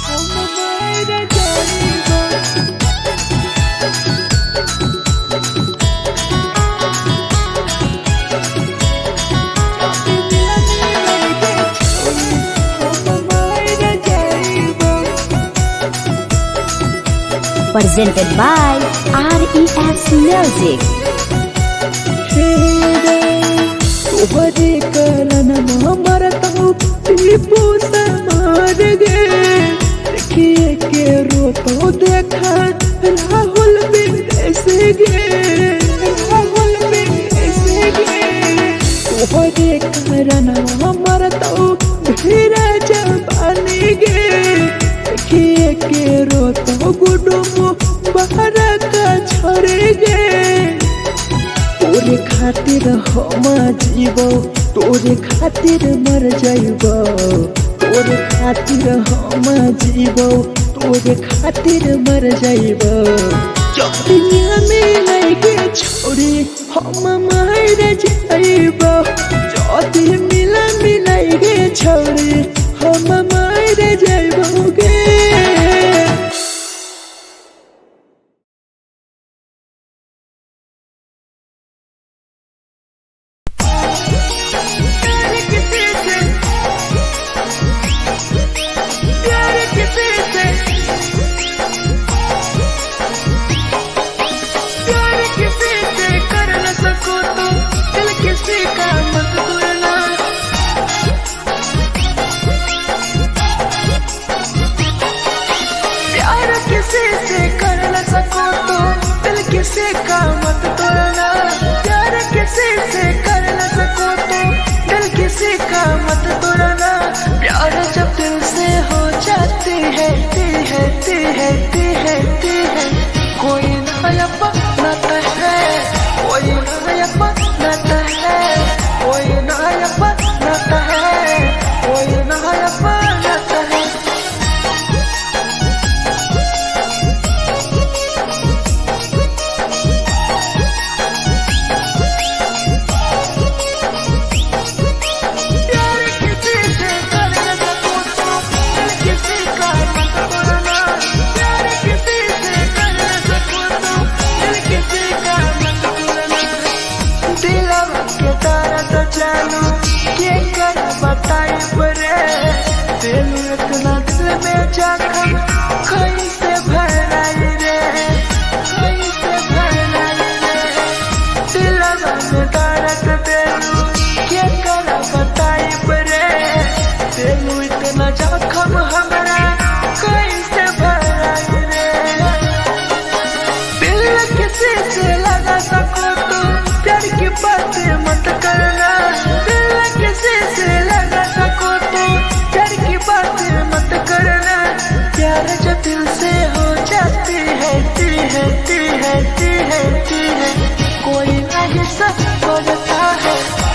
हम मर जाइबो। Presented by RES Music. तोहरे कारण मरतौ टीपू समार गे देखिए के रोतो देखा राहुल बिन ऐसे गे राहुल बिन ऐसे गे तोहरे कारण मरतौ भेरा जबानी गे देखिए के रोतो गुडुमु बहरा का छोड़े गे तोरे खातिर हम जीबो तोरे खातिर मर जाइबो तोरे खातिर हम जीबो तोरे खातिर मर जाइबो जदी मिलाई गे छोरी हम मर जाइबो जदी मिला मिलाई गे छोरी हम मर जाइबो गे। प्यार किसी से प्यार किसी जखम कैसे भराई रे, कैसे भराई रे। दिलवा में दर्द देलू के करा बताई रे, देलू इतना जखम हमरा कैसे भराई रे। दिल किसी से लगा सको तो प्यार की बातें मत करना, दिल किसी से लगा सको तो प्यार की बातें मत करना। प्यार जो दिल से हो जाती है ती है ती है ती है ती है, कोई नहीं समझता है,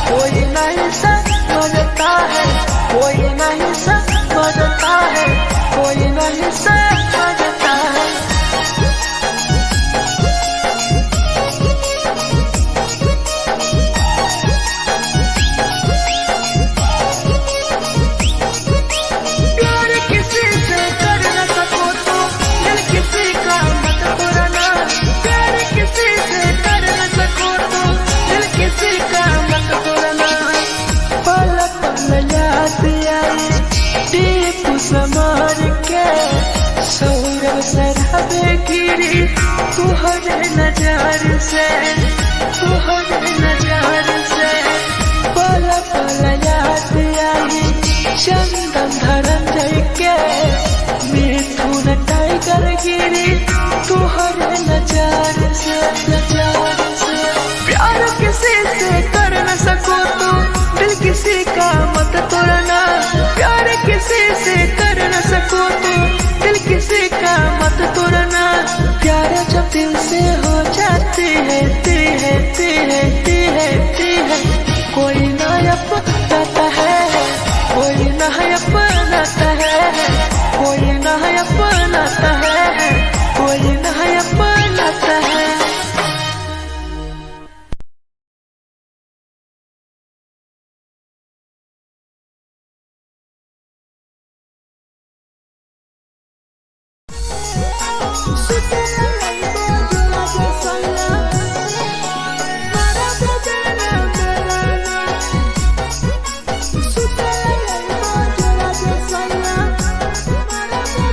कोई नहीं समझता है, कोई नहीं समझता है, कोई नहीं समझता है। प्यार किसी से कर न सको तो दिल किसी का मत तोड़ना, प्यार किसी से कर न सको तो दिल किसी का मत तोड़ना। पल पल याद आई दीप समार के, सौरभ शराबे गिरी तुहरे नजर से, तुहरे नजर से। पल पल याद आई चंदन धरम जय के, मिथुन टाइगर गिरी तुहरे नजर से, नजर से। प्यार किसी से कर न सको तो दिल किसी का मत तोड़ना, प्यार किसी से कर न सको तो दिल किसी का मत तोड़ना। प्यार जब दिल से हो जाती है ती है ती है ती है ती है, कोई ना अपनाता है, कोई ना अपनाता है, कोई ना अपनाता है, कोई ना अपनाता है।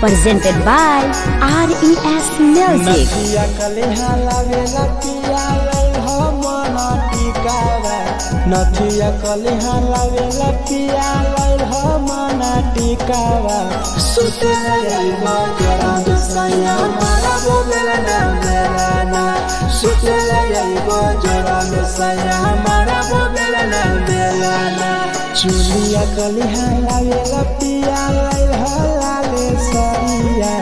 Presented by RES Music. नथिया कलेहा लावेला पिया हो मन टिकावा, नथिया कलेहा लावेला पिया हो मन टिकावा। सुते लइबो जरा दुसैया मारा बोलेला ना मेरा ना, सुते लइबो जरा दुसैया मारा बोलेला ना मेरा ना। चुलिया कलेहा लावेला पिया हो लाले सरिया,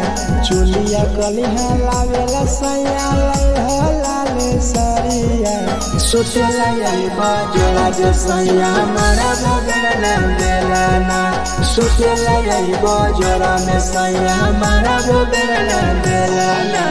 चुलिया कलिहा लावेला सैया हो लाले सरिया। सुतेला आइबो जोड़ा जे सैया मारा बगल बेला ना, सुतेला आइबो जोड़ा में सैया मारा बगल बेला ना।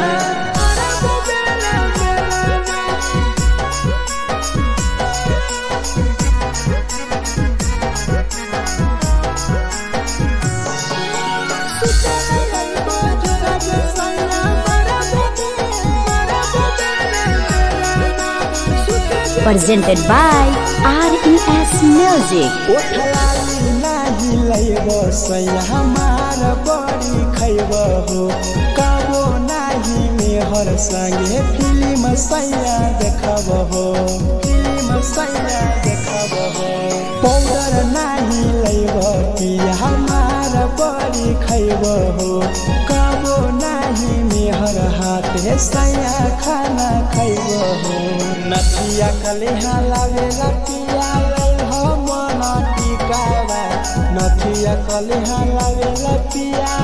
Presented by RES Music. ओठलाली नाही लैब सैया हमार बड़ी खैब हो, कबो नाही मेहर संगे फिल्म सैया देखब हो, फिल्म सैया देखब हो। पाउडर नाही लैब पिया हमार बड़ी खैब हो, कबो नाही मेहर हाथे सैया खाना खैब हो। नथिया कलेहा लावेला पिया हो मन टिकावा, नथिया कलेहा लावेला पिया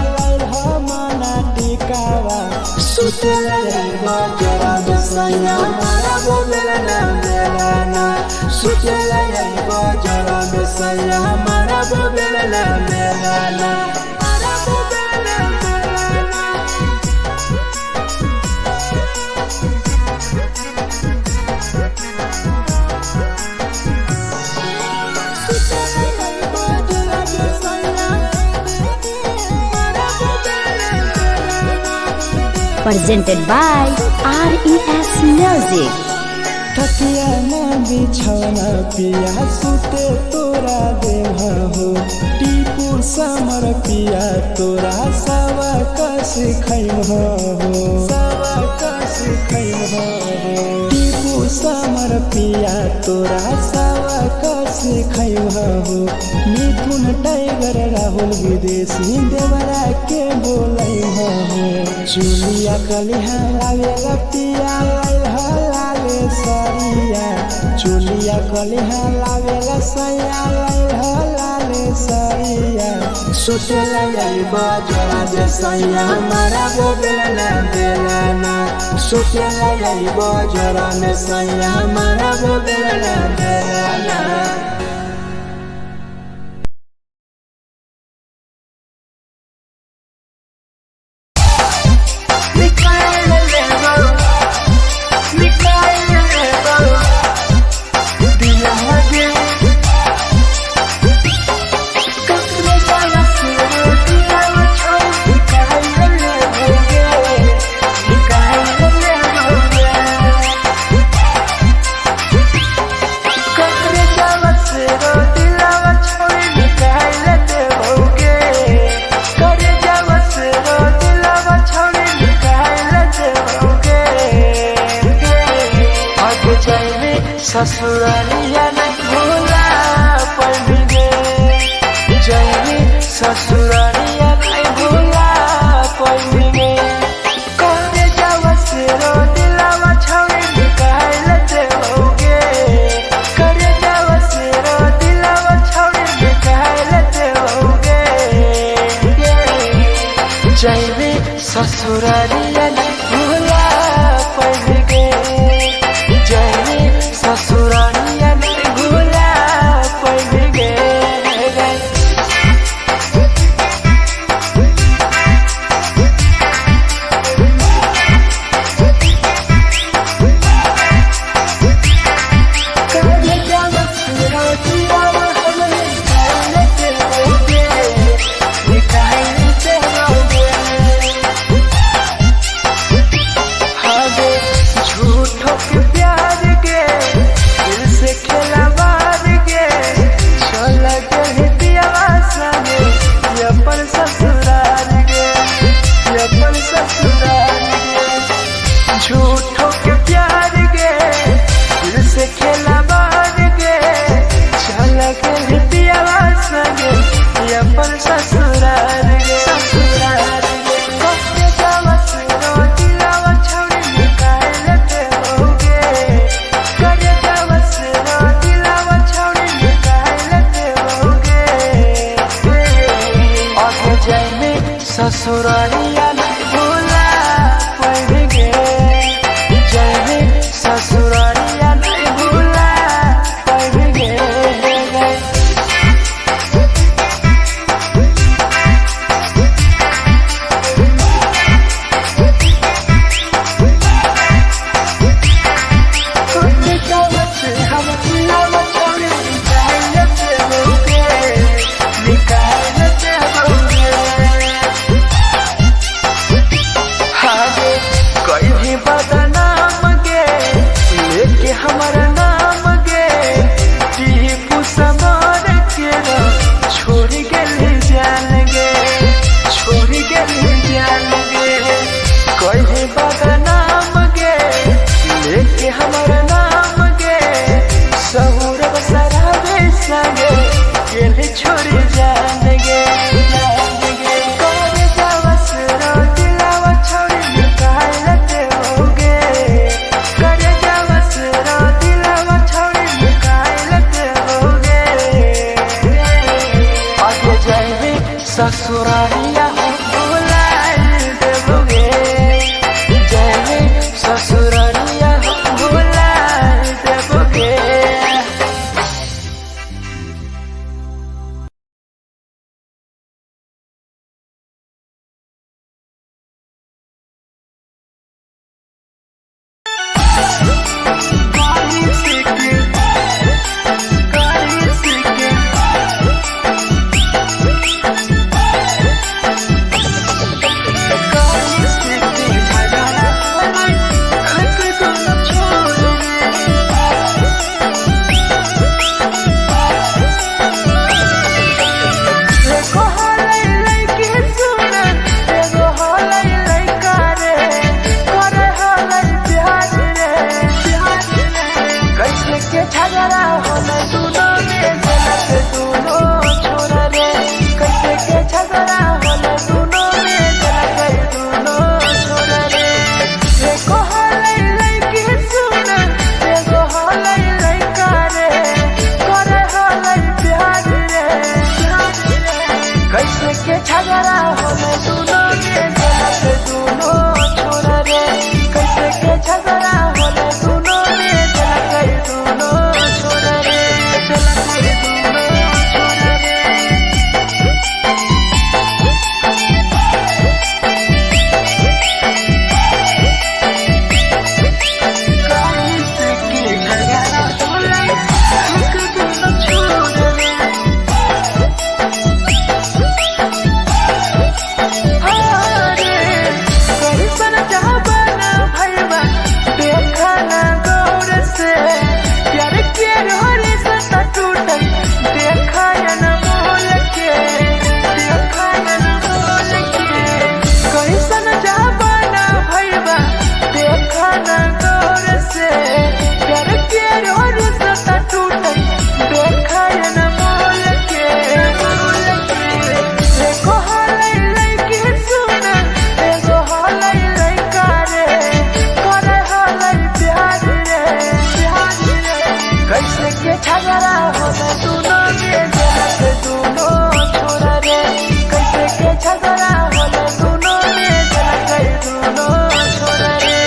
हो मन टिकावा। सुतेला आइबो जोड़ा बेसैया मारा बोलेला ना बेला ना, सुतेला आइबो जोड़ा बेसैया मारा बोलेला ना बेला ना। Presented by RES Music. तकिया ना बिछौना पिया सुते तोरा देव हो। टीपू समर पिया तोरा सावा कस खैम हो, सावा कस खैम हो। टीपू समर पिया तोरा सावा कस खैम हो। मिथुन टाइगर राहुल विदेशी देवरा के बोलै हो। चुलिया कलिहा लावेला पिया लाले सरिया, चुलिया कलिहा लावेला सैया लाले सरिया। सोचेला आई बजरा जे सैया मारा बेलना बेलना, सोचेला आई बजरा में सैया मारा बेलना बेलना। ससुरालिया नहीं भूला पड़ गे जैनी ससुरालिया नहीं भूला पड़ गे। करे जावा से रोटिलावा छौड़ी निकाल देवोगे, करे जावा से रोटिलावा छौड़ी निकाल देवोगे। जैनी ससुरालिया नहीं भूला पड़ गे जैनी ससुरालिया नहीं भूला पड़ गे। झूठो के प्यार के दिल से खेलवार के चल गए पियावा संगे ये अपन ससुराल गे, ये अपन ससुराल गे। झूठो के प्यार के दिल से खेलवार के चल गए पियावा संगे ये अपन ससुराल गे, ससुराल गे। कहे जावा से रोटिलावा छौड़ी निकाल देवोगे, करे जावा से रोटिलावा छौड़ी निकाल देवोगे। आगे जाइमे ससुरालिया नहीं भूला पड़ गे जाइमे ससुरालिया नहीं भूला पड़ गे। निकाल देवोगे। के झगड़ा होले दुनो में देलक दुनो छोरा रे। कैसे के झगड़ा होले दुनो में देलक दुनो छोरा रे। एगो होलै लइकी सुन, एगो होलै लइका रे, करे होलै प्यार रे। कैसे के झगड़ा होले दुनो में देलक दुनो छोरा रे। कैसे के झगड़ा होले दुनो में देलक दुनो छोरा रे, देलक दुनो छोरा रे। कैसे के झगड़ा होले दुनो छोरा रे। अरे कैसन जमाना भइबा देखा ना गौर से, प्यार के रोरी से टूटल देखा न मोल के, देखा न मोल के। कैसन जमाना भइबा देखा ना गौर से, प्यार के रोरी से टूटल देखा न मोल के, मोल के। एगो होलै लइकी सुन, एगो होलै लइका रे, करे होलै प्यार रे, प्यार रे। कैसे के झगड़ा होलै दुनो में देलक दुनो छोरा रे। कैसे के झगड़ा होलै दुनो में देलक दुनो छोरा रे,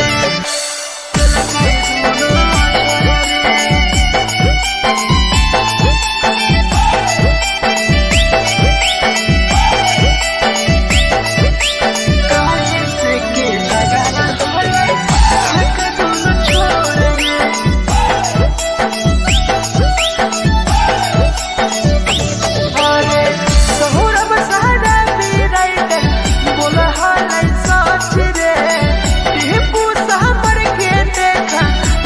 देलक दुनो छोरा रे। कैसे के झगड़ा होलै देलक दुनो छोरा रे। अरे सहुरब सहारा भी राइटर बोला हालै सच रे, टीपू सामर के देखा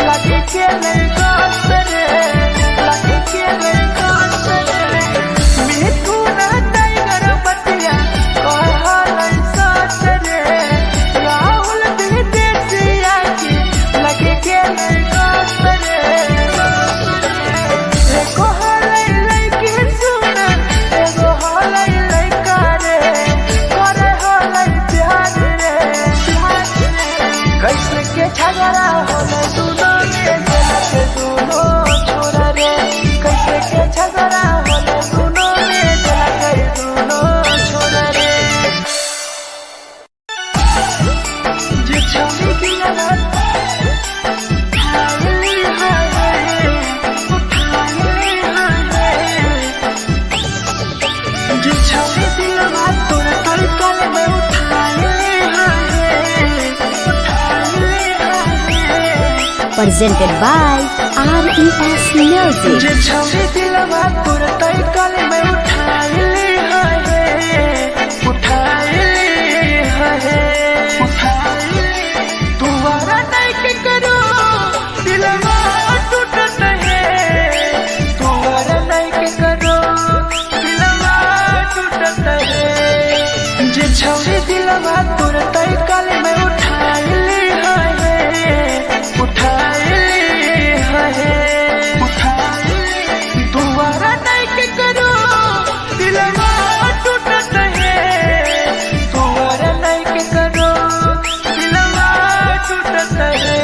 लगे के गास रे, लगे के गास रे। मिठू ना टाइगर बतिया कहलै सच रे, राहुल भी देसिया की लगे के गास रे। एगो होलै लइकी सुन, एगो होलै लइका रे, करे होलै प्यार रे, प्यार रे। कैसे के झगड़ा होलै दुनो में देलक दुनो छोरा रे। कैसे के झगड़ा होलै दुनो में देलक दुनो छोरा रे। जे छौरी दिलवा उठाइली हाय, उठाइली हाय। जे छौरी दिलवा तोरा तल में उठाइली हाय, उठाइली हाय। Presented by RES Music. जे छौरी दिलवा तोरा तल में उठाइली हाय, उठाइली हाय, उठाइली। तुम्हारा नहीं के करो दिलवा टूटत है, तुम्हारा नहीं के करो दिलवा टूटत है। जे छौरी दिलवा तोरा तल में उठाइली हाय, उठाइली हाय, उठाइली। तुम्हारा नहीं के करो दिलवा टूटत है, तुम्हारा नहीं के करो दिलवा टूटत है।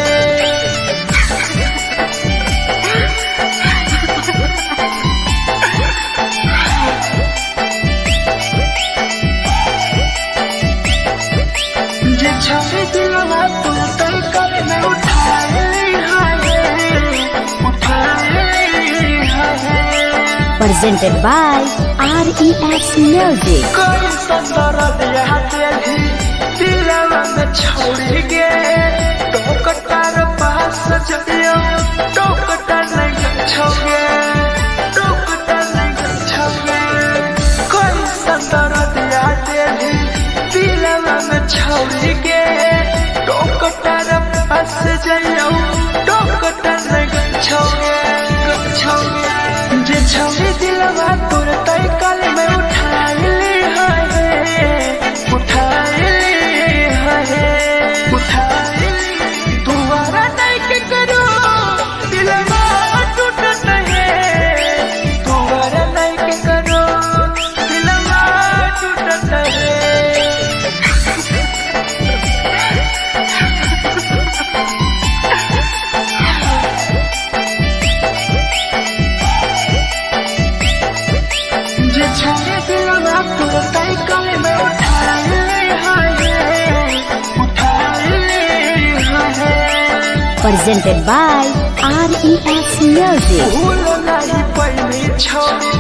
जे छौरी दिलवा तोरा तल में उठाइली हाय, उठाइली हाय। Presented by RES Music. कैसन दर्द यहाँ देली दिलवा में छोड़ी गे, टोकटार पास जइयो टोकटा नहीं छोगे, टोकटा नहीं छोगे। कैसन दर्द यहाँ देली दिलवा में छोड़ी गे, टोकटार पास जइयो टोकटा नहीं छोगे, छोगे। जे छौरी दिलवा तोरा तल में उठाइली हाय, उठाइली हाय, उठाइली। तुम्हारा नहीं के करो दिलवा टूट Presented by RES Music. भूल नहीं पैनी छोड़ी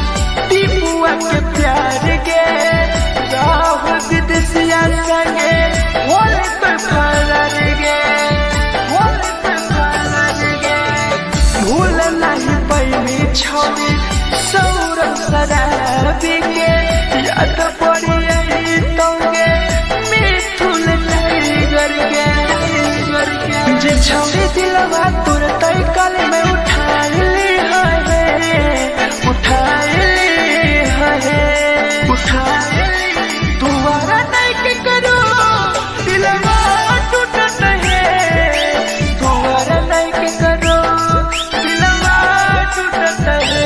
टीपुआ के प्यार गे, राहुल विदेशिया संगे होल पे फरार गे, होल पे फरार गे। भूल नहीं पैनी छोड़ी सौरभ शराबी के, याद पड़ी आई तोगे मिथुन टाइगर के, टाइगर के। जे छौड़ी दिलवा तोर तय कल में उठा ली है, उठा ली है, उठा ली। दोबारा नहीं के करो दिलवा टूटत है, दोबारा नहीं के करो दिलवा टूटत है।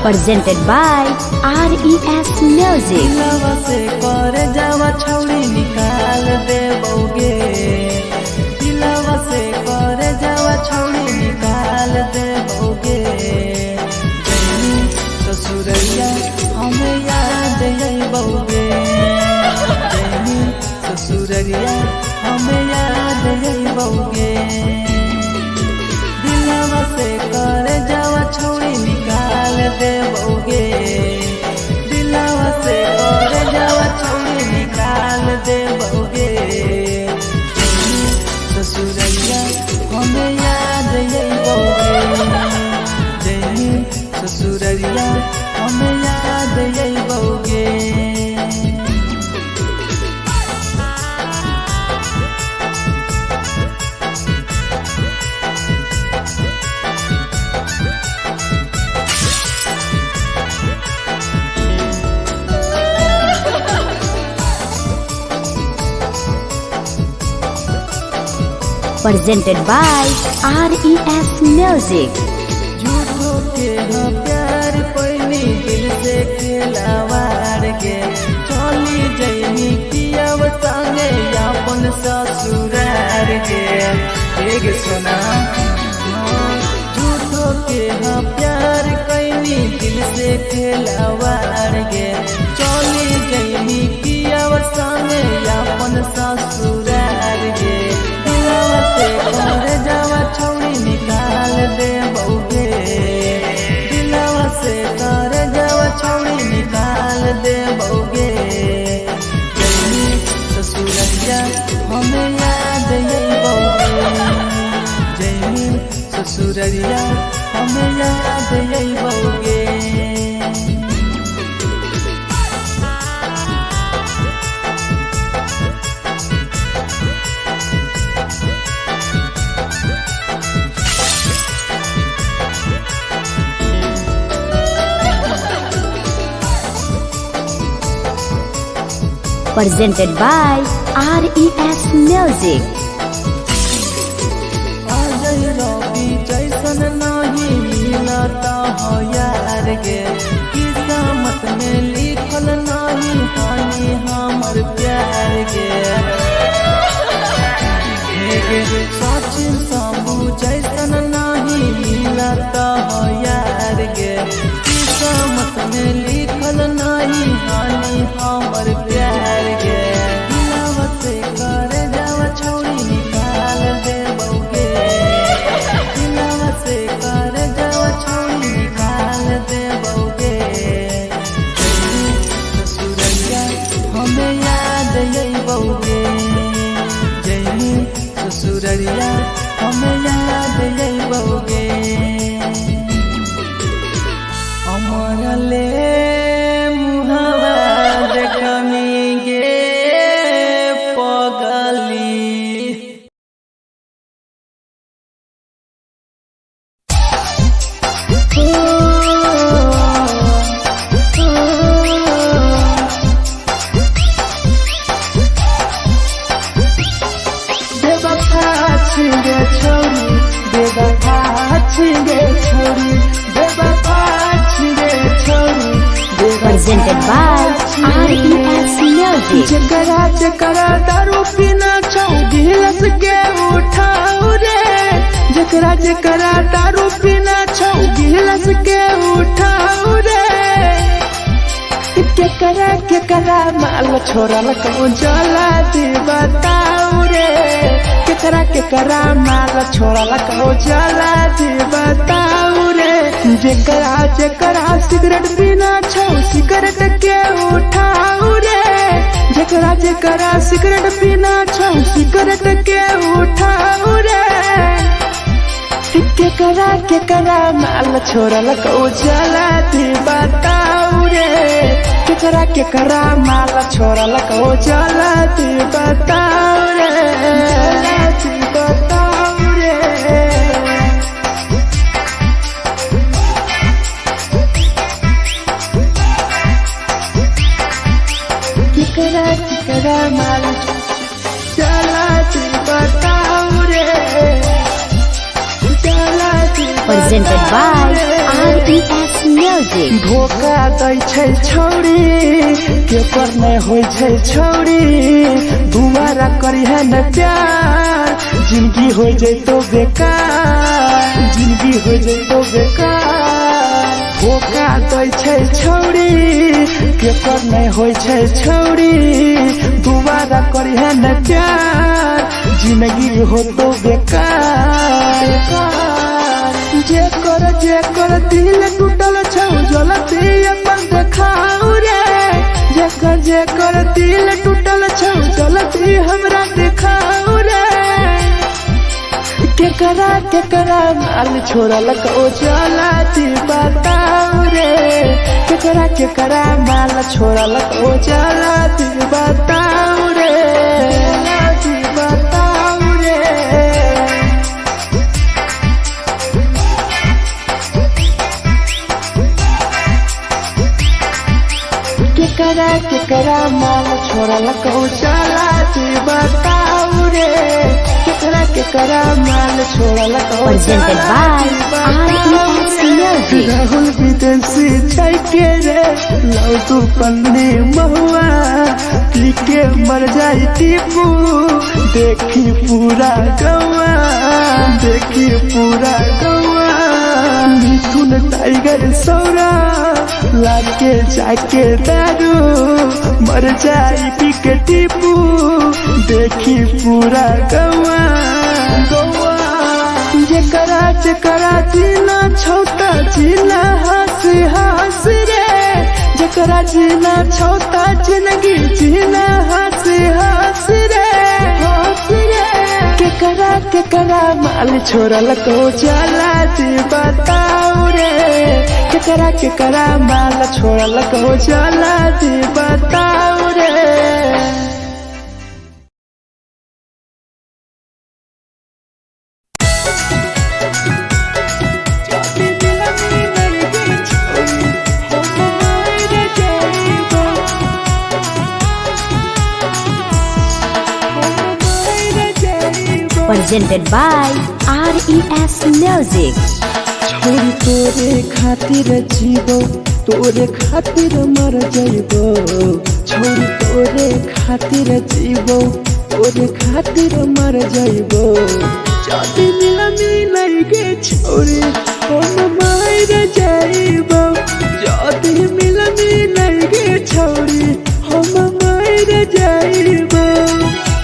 Presented by RES Music. दिलवा से कर जावा छौड़ी निकाल दे बौगे, दिलवा से कर जावा छौड़ी निकाल दे बौगे। जैनी ससुरैया हमें याद अइबौगे, जैनी ससुरैया हमें याद अइबौगे। दिलवा से कर जावा छौड़ी निकाल दे बौगे, दिलवा से कर जावा छौड़ी निकाल दे बौगे। ससुरैया हमें याद अइबौगे, जैनी ससुरैया हमें याद अइबौगे। Presented by RES Music. झूठो के हम प्यार पैनी दिल से खेलावार के, चली जैनी किया संगे अपन ससुरार के। एक सुना झूठो के हम प्यार कैनी दिल से खेलावार के, चली जैनी किया संगे अपन ससुरार के। दिलवा से कर जावा छौड़ी निकाल दे बौगे, दिलवा से कर जावा छौड़ी निकाल दे बौगे। जैनी ससुरैया हमें याद अइबौगे, जैनी ससुरैया हमें याद अइबौगे। Presented by RES Music. Ajay रवि जैसन नहीं मिलता हो यार गे, किस्मत में लिखल नहीं हानि हमर प्यार गे। सचिन शंभू जैसन नहीं मिलता हो यार गे, किस्मत में लिखल नहीं हानि हमर प्यार गे। दिलवा से कर जावा छौड़ी निकाल दे बौगे, दिलवा से कर जावा छौड़ी निकाल दे बौगे। ससुरैया हमें याद अइबौगे, जैनी ससुरैया हमें याद अइबौगे। अमर ले मुहावा देखमी गे पगल ओ, ओ। बेवफा छिगे छोरी, बेवफा छिगे छोरी, बेवफा छिगे छोरी, Presented by RES Music. जकरा जकरा दारू पीना छौ गिलस के उठाऊ रे, जकरा जकरा दारू पीना छौ गिलस के उठाऊ रे। केकरा केकरा माल छोड़ल कौ जला दी बताऊ रे, केकरा केकरा माल छोड़ल कौ जला दी बताऊ रे। जेकरा जेकरा सिगरेट पीना छौ सिगरेट के उठाऊ रे, जेकरा जेकरा सिगरेट पीना छौ सिगरेट के उठाऊ रे। केकरा केकरा माल छोड़ल कौ जला दी बताऊ रे, केकरा केकरा माल छोड़ल कौ जला दी बताऊ रे, जला दी बताऊ रे। केकरा केकरा माल जला दी बताऊ रे, जला दी Presented by बताऊ रे। RES Music. धोखा दै छै छौरी, केकर नै होइ छै छौरी, दुबारा करिहे न प्यार, जिंदगी हो जैतो बेकार, जिंदगी हो जैतो बेकार। धोखा दै छै छौरी, केकर नै होइ छै छौरी, दुबारा करिहे न प्यार, जिंदगी होतो बेकार। जेकर जेकर दिल टूटल छौ जलती अपन देखाऊ रे, जेकर जेकर दिल टूटल छौ जलती हमरा देखाऊ रे। केकरा केकरा माल छोड़ल कौ जला दी बताऊ रे, केकरा केकरा माल छोड़ल कौ जला दी बताऊ रे, जला दी बताऊ रे। केकरा केकरा माल छोड़ल कौ जला दी बताऊ रे, केकरा केकरा माल छोड़ल कौ Presented जला by दी बताऊ RES रे। Music. Rahul विदेशी जाइके रे लौ तू पन्नी महुआ, पी के मर जाई टीपू, देखी पूरा गौआ, देखी पूरा गौआ। मिथुन टाइगर सौरा लाके जाके दारू, मर जाई पी के टीपू, देखी पूरा गौआ गौआ। जेकरा जेकरा जीना छौता जीना हंस हंस रे, जेकरा जीना छौता जिंदगी जीना हंस हंस रे, हंस रे। केकरा केकरा माल छोड़ल कौ जला दी बताऊ रे, केकरा केकरा माल छोड़ल कौ जला दी बताऊ रे। Presented by RES Music. छोरी तोरे खातिर जीवो, तोरे खातिर मर जइबो, छोरी तोरे खातिर जीवो, तोरे खातिर मर जइबो। जदी मिलनी लगे छोरी हम मर जइबो, जदी मिलनी लगे छोरी हम मर जइबो।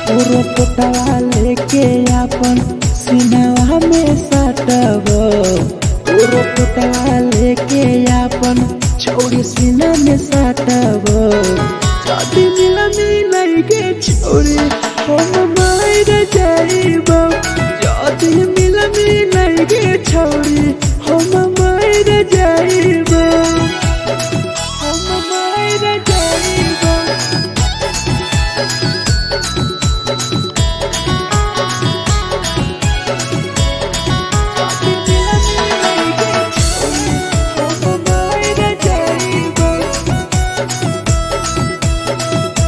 तोरो पोटवा लेके अपन सिनवा में सटबो, तोरो पोटवा लेके अपन छौरी सीना में सटबो। जदी मिलनी लगे छौरी हम मर जइबो, जदी मिलनी लगे छौरी हम मर जइबो, हम मर जइबो। जदी मिलनी लगे छौरी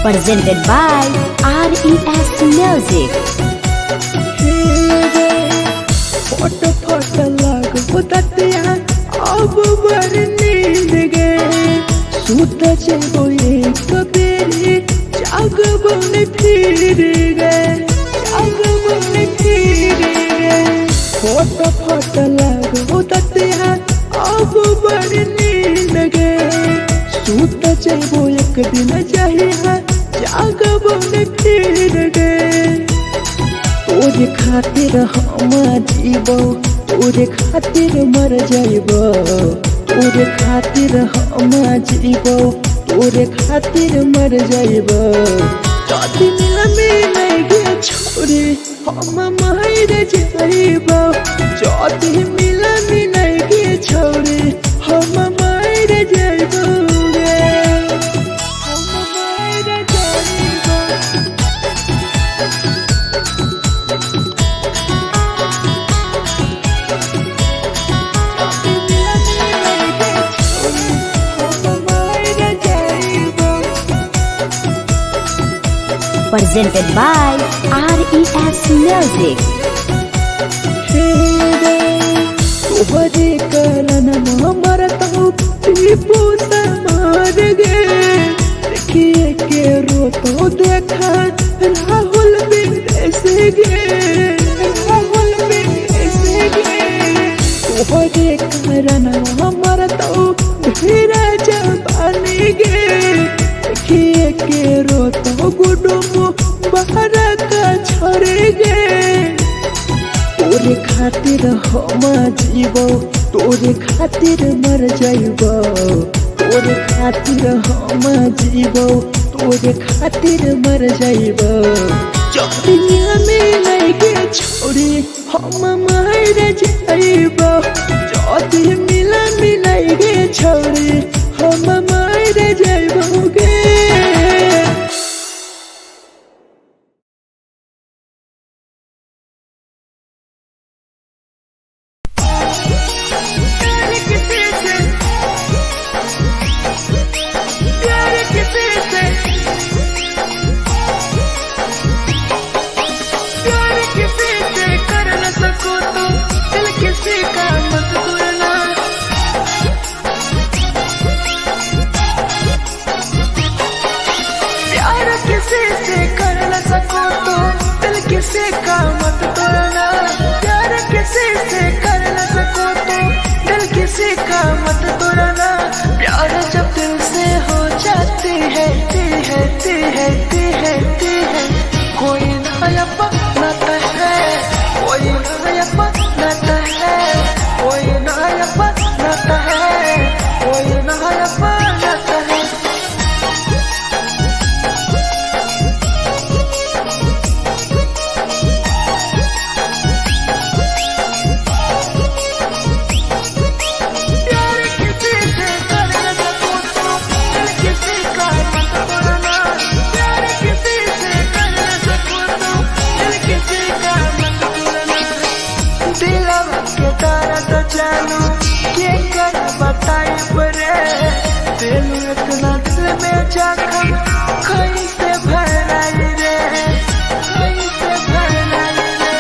Presented by RES Music. फोट फोट लागो दतिया अब बर नींद गे सुत जेबो एक बेरी जागबो ने फिर गे जागबो ने फिर गे फोट फोट लागो दतिया अब बर नींद गे सुत जेबो एक दिन चाहिए जागबो ने फिर गे तोरे खातिर हम जीबो तोरे खातिर मर जाइबो तोरे खातिर हम जीबो तोरे खातिर मर जाइबो जदी मिल मिल गे छोरे हम मर जाइबो जदी मिल मिल गे छोरे हम मर जाइबो गे हम मर जाइबो। Presented by RES Music. तोहरे कारण हमर तो टीपू मार गे देखिए के रो तो देखा राहुल विदेश गे राहुल विदेश गे तोहरे कारण हमर तो धीरज बन गे देखिए के रो तो गुडुम बाहर का छोड़ गे तोरे खातिर हम जीबो तोरे खातिर मर जाइबो तोरे खातिर हम जीबो तोरे खातिर मर जाइबो जदी मिल गे छोरी हम मर जाइबो जदी मिल मिल गे छोरी हम मर जाइबो गे। प्यार किसी से प्यार किसी से प्यार किसी से कर न सको तो दिल किसी का मत तोड़ना। प्यार किसी से कर न सको तो दिल किसी का मत तोड़ना। प्यार किसी से कर न सको तो दिल किसी का मत तोड़ना। प्यार जब दिल से हो जाती है ती है ती है ती है ती है कोई ना अपनाता है कोई ना अपनाता है कोई ना अपनाता है कोई ना अपनाता है। प्यार किसी से कर न सको तो दिल किसी का मत तोड़ना। प्यार किसी से कर न सको तो दिल किसी का मत तोड़ना। दिलवा के तारा तो जानू के कर बताई परे दिल इतना दिल में जख्म कैसे भराई रे कैसे भराई रे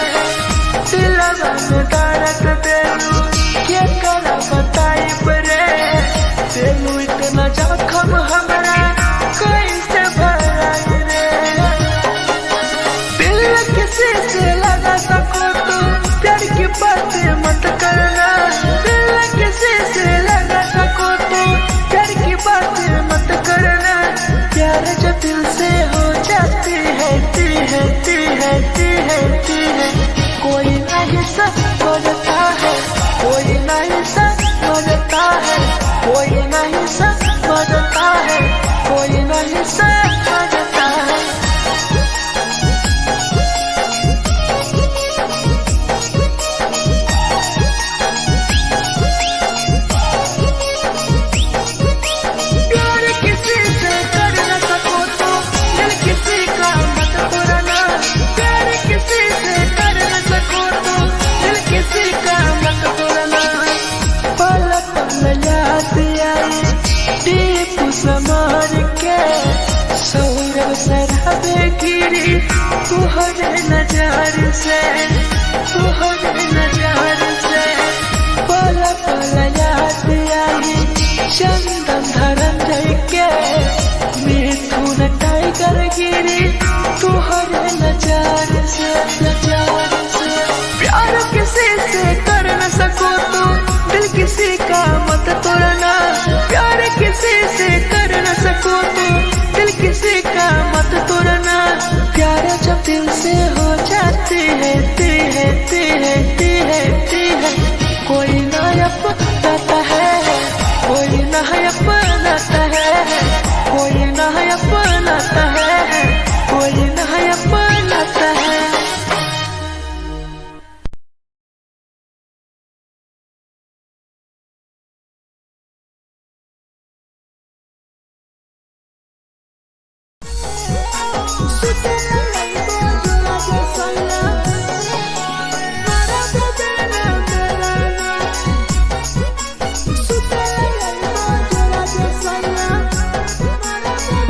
दिलवा में दर्द देलू के कर बताई परे दिल इतना जख्म हमरा कैसे भराई रे दिल किसी से लगा सको तो प्यार की बातें मत करना। दिल किसी से लगा सको तो प्यार की बातें मत करना। प्यार जो दिल से तुहरे नजर से, तुहरे नजर से। पल पल याद आई चंदन धरम जय के, मिथुन टाइगर गिरी तुहरे नजर से, नजर से। प्यार किसी से कर न सको तो दिल किसी का मत तोड़ना, प्यार किसी से कर न सको तो दिल किसी का मत तोड़ना। प्यार जब दिल से हो जाती है, ती है, ती है, ती है, ती है, कोई ना अपनाता है, कोई ना अपनाता है, कोई ना अपनाता है, कोई ना अपनाता है।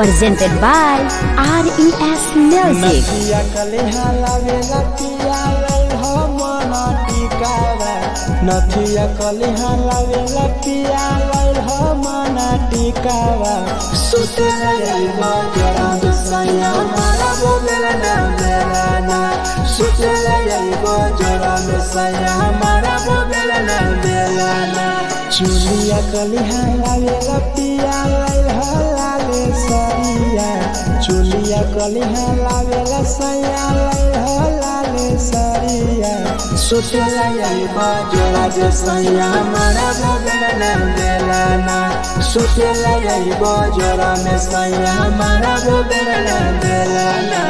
Presented by RES Music. नथिया कलेहा लावेला पिया लैल हो मन टिकावा, नथिया कलेहा लावेला पिया लैल हो मन टिकावा। सुतेला जाइबो जरा दुसैया मारा बोलेला ना मेरा ना, सुतेला जाइबो जरा दुसैया मारा बोलेला ना मेरा ना। चुलिया कलेहा लावेला पिया लैल हो लाले सरिया, चुलिया कलिहा लावेला सैया लैल हो लाले सरिया। सुतेला जाइबो जोड़ा जे सैया मारा बोलेला ना बेला ना, सुतेला जाइबो जोड़ा में सैया मारा बोलेला ना बेला ना।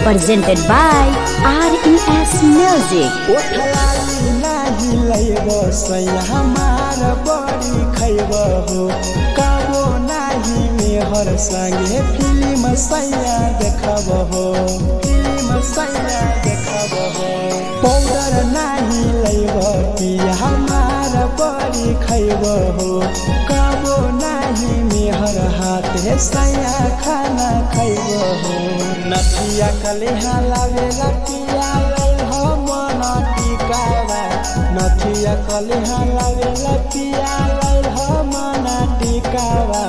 Presented by RES Music. ओठलाली नाही लैब सैया हमार बड़ी खैब हो, कबो नाही मेहर संगे फिल्म सैया देखब हो, फिल्म सैया देखब हो। पाउडर नाही लैब पिया हमार बड़ी खैब हो, कबो नाही मेहर हाथे सैया खाना खैब हो। नथिया कलेहा लावेला पिया लैल हो मन टिकावा, नथिया कलेहा लावेला पिया लैल हो मन टिकावा।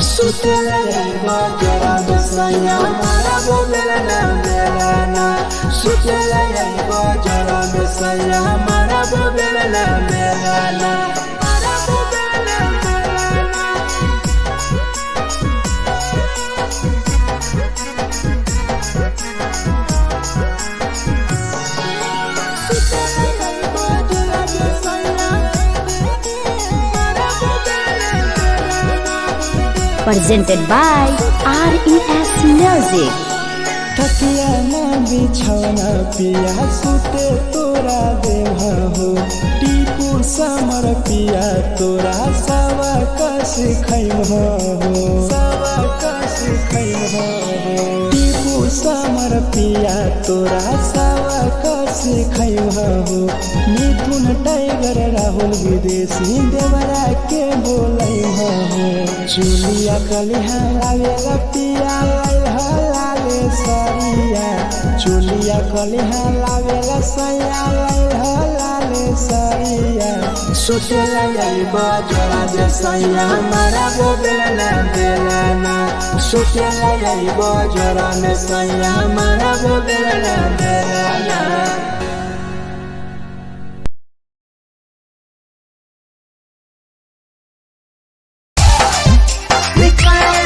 सुतेला जाइबो जोड़ा दुसैया मारा बोलेला ना बेला ना, सुतेला जाइबो जोड़ा दुसैया मारा बोलेला ना बेला ना। Presented by RES Music. तकिया ना बिछौना पिया सुते तोरा देव हो, टीपू समर पिया तोरा सावा कस खैम हो, सावा कस खैम हो। टीपू समर पिया तोरा सावा कस खैम हो, मिथुन टाइगर राहुल विदेशी देवरा के बोलै हो। चुलिया कलिहा लावेला पिया लैल हो लाले सरिया, चुलिया कलिहा लावेला सैया लैल हो लाले सरिया। सुतेला जाइबो जोड़ा जे सैया मारा बोलेला ना बेला ना, सुतेला जाइबो जोड़ा में सैया मारा बोलेला ना बेला ना। निकाल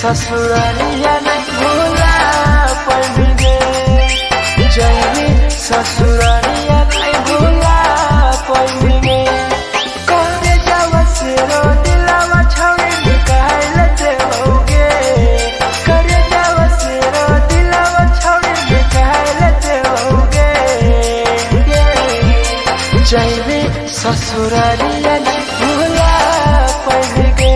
ससुरारिया नहीं भूला पैबी गे, जैबी ससुरारिया नहीं भूला पैबी गे। करे जावा सिरो दिलावा छौड़ी निकाल देबोगे, करे जावा सिरो दिलावा छौड़ी निकाल देबोगे। जैबी ससुरारिया नहीं भूला पैबी गे,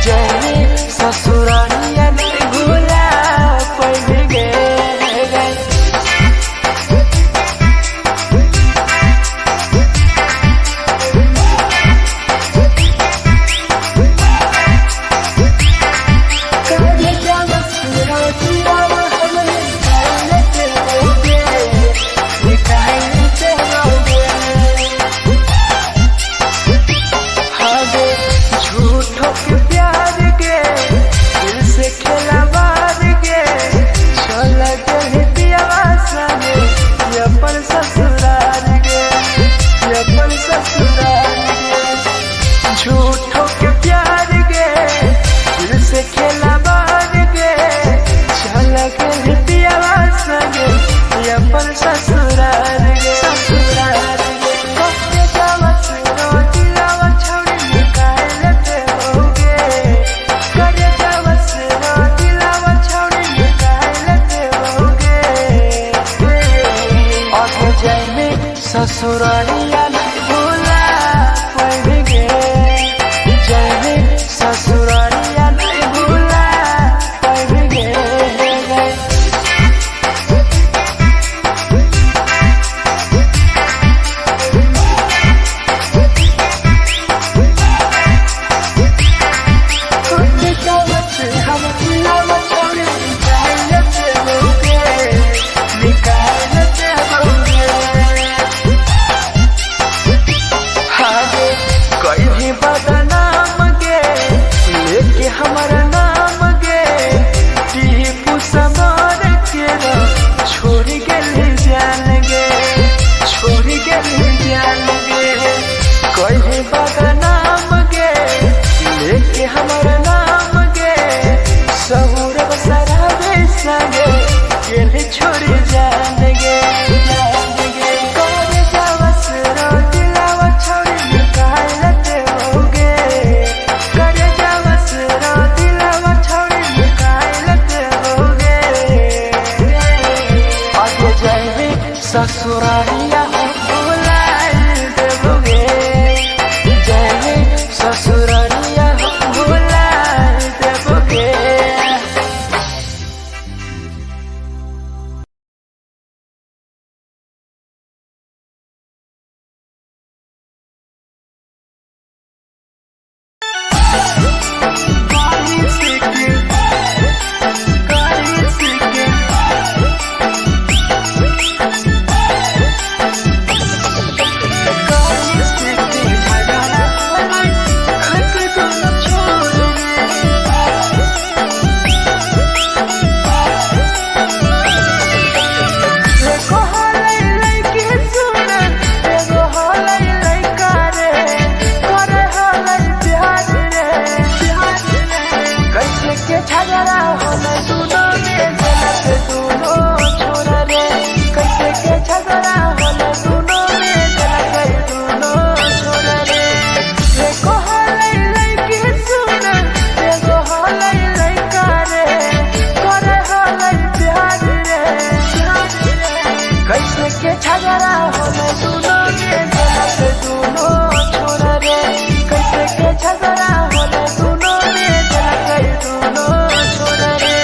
जैबी ससुरारिया नहीं भूला पैबी गे। झूठो के प्यार के दिल से खेलवार के चल गए पियावा संगे ये अपन ससुराल के, ये अपन ससुराल के। झूठो के प्यार के दिल से खेलवार के चल गए पियावा संगे ये अपन ससुराल के, ससुराल के। कहे जावा सुनो दिलावा छौड़ी निकाल देबोगे, करे जावा सुनो दिलावा छौड़ी निकाल देबोगे। आगे जाइमे ससुरारिया नहीं भूला पैबी गे, जाइमे ससुरारिया नहीं भूला पैबी गे। बदनाम गे लेके हमारा नाम गे, टीपू समार के छोड़ गेली जान गे, छोड़ गेली जान गे। कोई बदनाम गे लेके हमारा नाम गे, सहुर बसरा संगे गेली छोड़ जान गे, जान गे। करे जावा सिरो दिलावा छोड़ी निकाल देबोगे, करे जावा सिरो दिलावा छोड़ी निकाल देबोगे। आगे जाइबे ससुरारिया हम भुलाइल देबोगे, जाइबे ससुरारिया हम भुलाइल देबोगे। झगड़ा होले दुनो में जलत दुनो छोरा रे, कैसे के झगड़ा होले दुनो में जलत दुनो छोरा रे। देखो हलै लइकी सुन, देखो हलै लइका रे, करे हलै प्यार रे, कैसे के झगड़ा होले दुनो में जलत दुनो छोरा रे, कैसे के झगड़ा होले दुनो में जलत दुनो छोरा रे।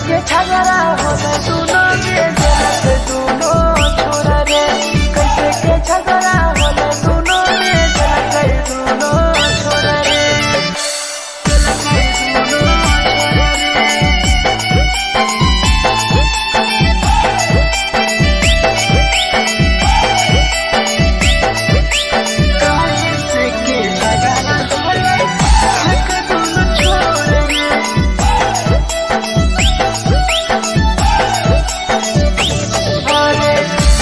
के झगड़ा होले दुनो में जलक दुनो छोरा रे। कैसे के झगड़ा होले दुनो में जलक दुनो छोरा रे। जलक दुनो छोरा रे। कैसे के झगड़ा होले जलक दुनो छोरा रे। अरे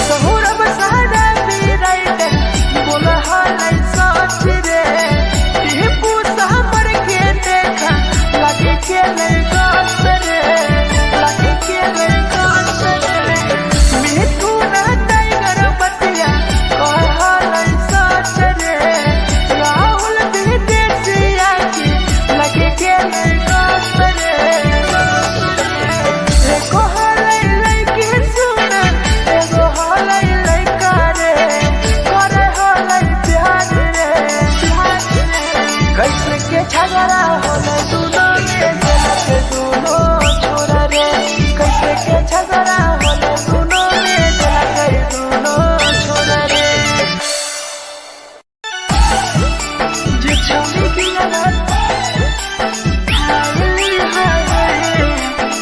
सहुरब सहरा भी राइट बोला हालै सच रे। टिपू सहमर के देखा लागे के लड़का रे, लागे के लड़का रे। मिठू ना टाइगर बतिया कह हालै सच रे। राहुल भी देसिया की लगे के लड़का रे। एको हालै लइकी सुन, एगो हालै लइका रे। करे हालै प्यार रे, प्यार रे। कैसे के झगड़ा होले दुनो में जलक दुनो छोरा रे। कैसे के झगड़ा होले दुनो में जलक दुनो छोरा रे। जे छौरी दिलवा उठाइली हाय रे,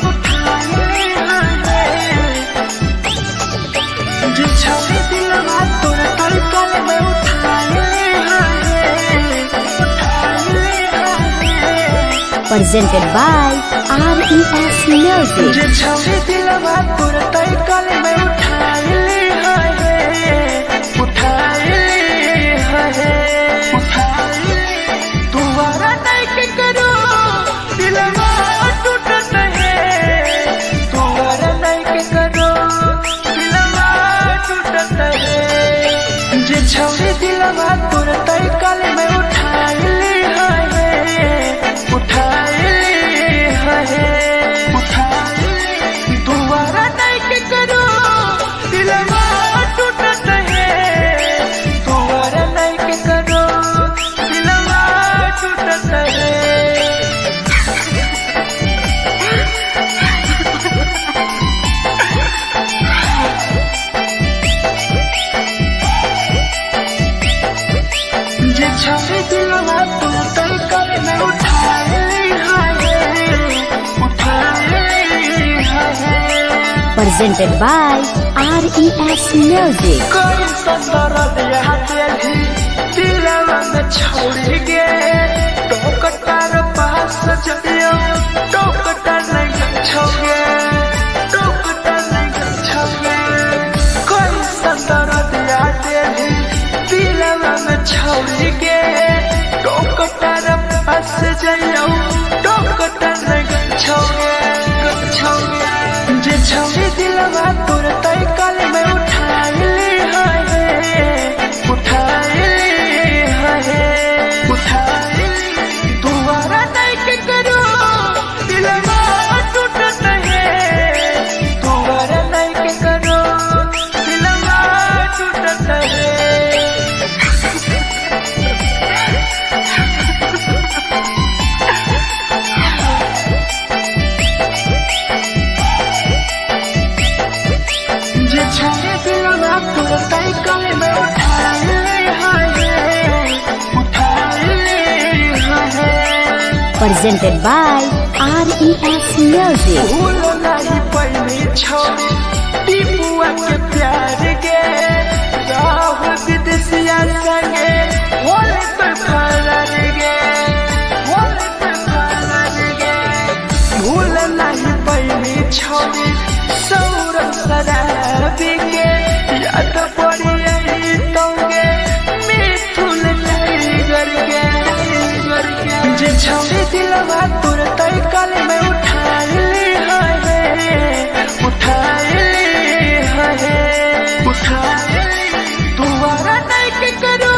उठाइली हाय रे। जे छौरी दिलवा तोरा तड़कल में उठाइली हाय रे, उठाइली हाय रे। Presented by RES Music. जे छौरी दिलवा तोरा तड़कल में उठाइली हाय रे, उठाइली हाय रे, उठाइली। दोबारा नहीं के करो दिलवा टूटत है। दोबारा नहीं के करो दिलवा टूटत है। जे छौरी दिलवा तोरा तड़कल में उठाइली हाय रे, उठाइली हाय रे, उठाइली। दोबारा नहीं के करो दिलवा टूटत है। दोबारा नहीं के करो दिलवा टूटत है। जे छौरी दिलवा तोरा तड़कल में उठाइली हाय रे, उठाइली हाय रे। Presented by RES Music. कोई संदर्भ यहाँ तेरी दिलवा में छोड़ गे। टोकटार पास जइयो टोकटार नहीं छोगे, टोकटार नहीं छोगे। कोई संदर्भ यहाँ तेरी दिलवा में छोड़ गे। टोकटार पास जइयो टोकटार नहीं छोगे, छोगे। जे छौरी दिलवा तोरा तड़कल में उठाइली हाय रे, उठाइली हाय रे, उठाइली। दोबारा नहीं के करो दिलवा टूटत है। दोबारा नहीं के करो दिलवा टूटत है। जे छौरी दिलवा तोरा तड़कल में उठाइली हाय रे, उठाइली हाय रे। Presented by RES Music. भूल नहीं पैली छौरी टिपुआ के प्यार गे। राहुल विदेशिया संगे होले पे फरार गे, होले पे फरार गे। भूल नहीं पैली छौरी सौरभ शराबी के। याद पड़ी आई तोगे मिथुन टाइगर के, टाइगर के। जे छौरी दिलवा तोरा तड़कल में उठाइली हाय रे, उठाइली हाय रे, उठाइली। दोबारा नहीं के करो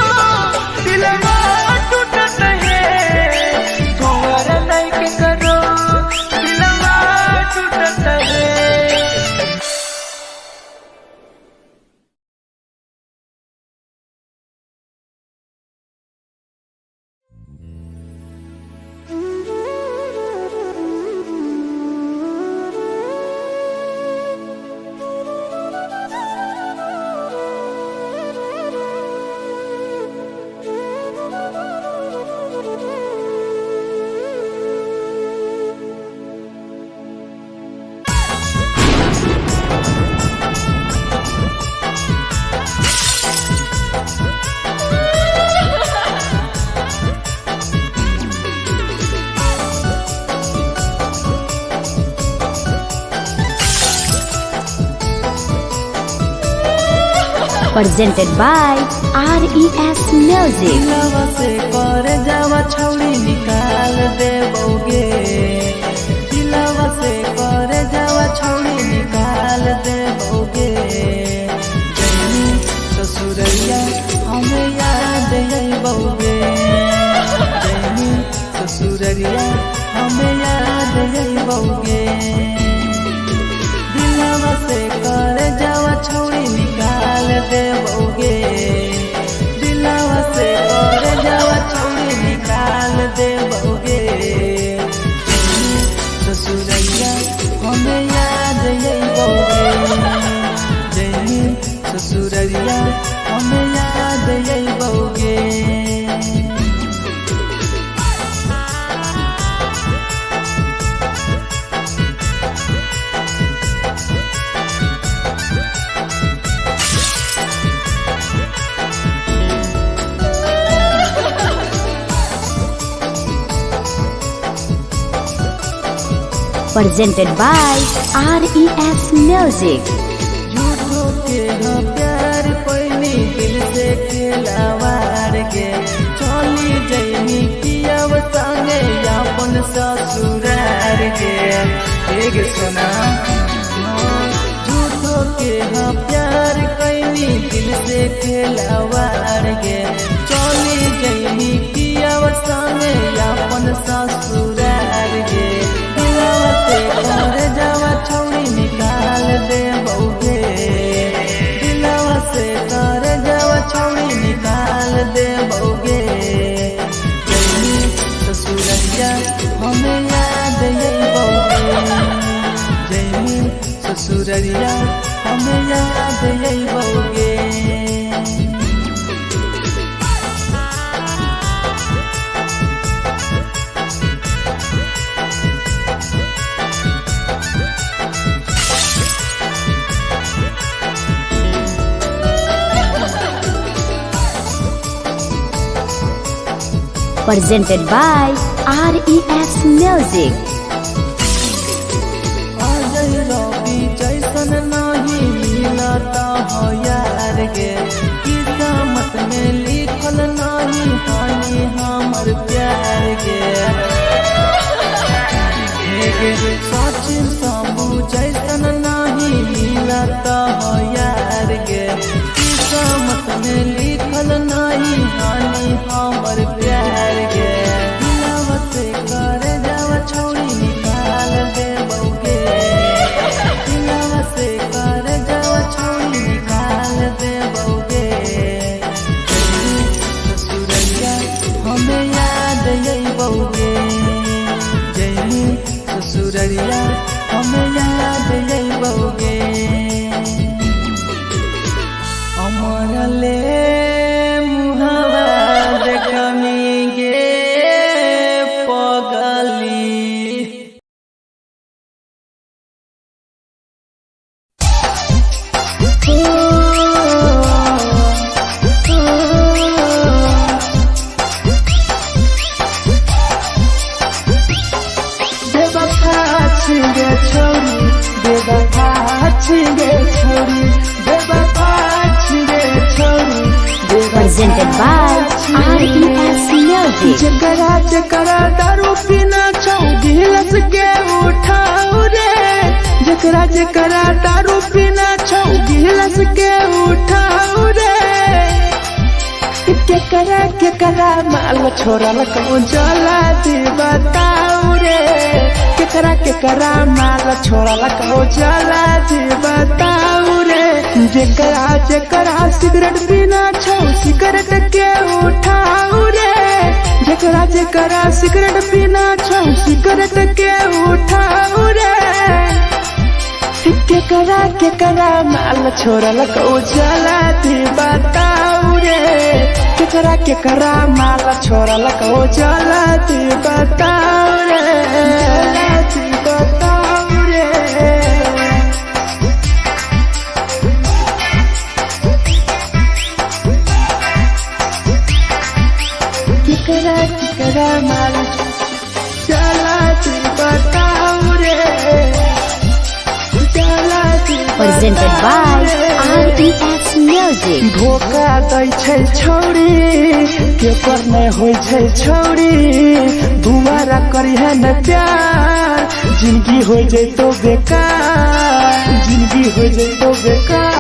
Presented by RES Music. दिलवा से कर जावा छौड़ी निकाल दे बौगे, दिलवा से कर जावा छौड़ी निकाल दे बौगे। जैनी ससुरैया हमें याद अइबौगे, जैनी ससुरैया हमें याद अइबौगे। दिलवा से कर जावा छौड़ी निकाल दे बौगे, दिलवा से कर जावा छौड़ी निकाल दे बौगे। ससुरैया हमें याद अइबौगे, जैनी ससुरैया हमें याद अइबौगे। Presented by RES Music. झूठो के हाँ प्यार पैनी दिल से खेलावार के, चली जैनी कियाव संगे अपन ससुरार के। एक सुना झूठो के हाँ प्यार कैनी दिल से खेलावार के, चली जैनी कियाव संगे अपन ससुरार के। दिलवा से कर जावा छौड़ी निकाल दे बौगे, दिलवा से कर जावा छौड़ी निकाल दे बौगे। जैनी ससुरैया हमें याद अइबौगे, जैनी ससुरैया हमें याद अइबौगे। Presented by RES Music. Ajay रवि जैसन नहीं मिलता हो यार गे, किस्मत में लिखल नहीं हानि हमर प्यार गे। सचिन शंभू जैसन नहीं मिलता हो यार गे, किस्मत में लिखल नहीं हानि हमर प्यार गे। दिलवा से कर जावा छौड़ी निकाल दे बौगे, दिलवा से कर जावा छौड़ी निकाल दे बौगे। ससुरैया हमें याद अइबौगे, जैनी ससुरैया हमें याद अइबौगे। अमर ले मुहावा देखमी गे पगली। बेवफा छिंगे छोरी, बेवफा छिंगे छोरी, बेवफा छिंगे छोरी। Presented by RES Music. जकरा जकरा दारू पीना छौ गिलस के उठाऊ रे, जकरा जकरा दारू पीना छौ गिलस के उठाऊ रे। केकरा केकरा माल छोड़ल कौन जला दी बताऊ रे, केकरा केकरा माल छोड़ल कौन जला दी बताऊ रे। जेकरा जेकरा सिगरेट पीना छौ सिगरेट के उठाऊ रे, जेकरा जेकरा सिगरेट पीना छौ सिगरेट के उठाऊ रे। केकरा केकरा माल छोड़ल कौ जला दी बताऊ रे, केकरा केकरा माल छोड़ल कौ जला दी बताऊ रे, जला दी बताऊ रे। केकरा केकरा माल जला दी बताऊ रे, जल्दी Presented by RES Music. धोखा दै छै छौरी, के पर नै होइ छै छौरी। दुबारा करिहे न प्यार, जिंदगी हो जैतो बेकार, जिंदगी हो जैतो बेकार।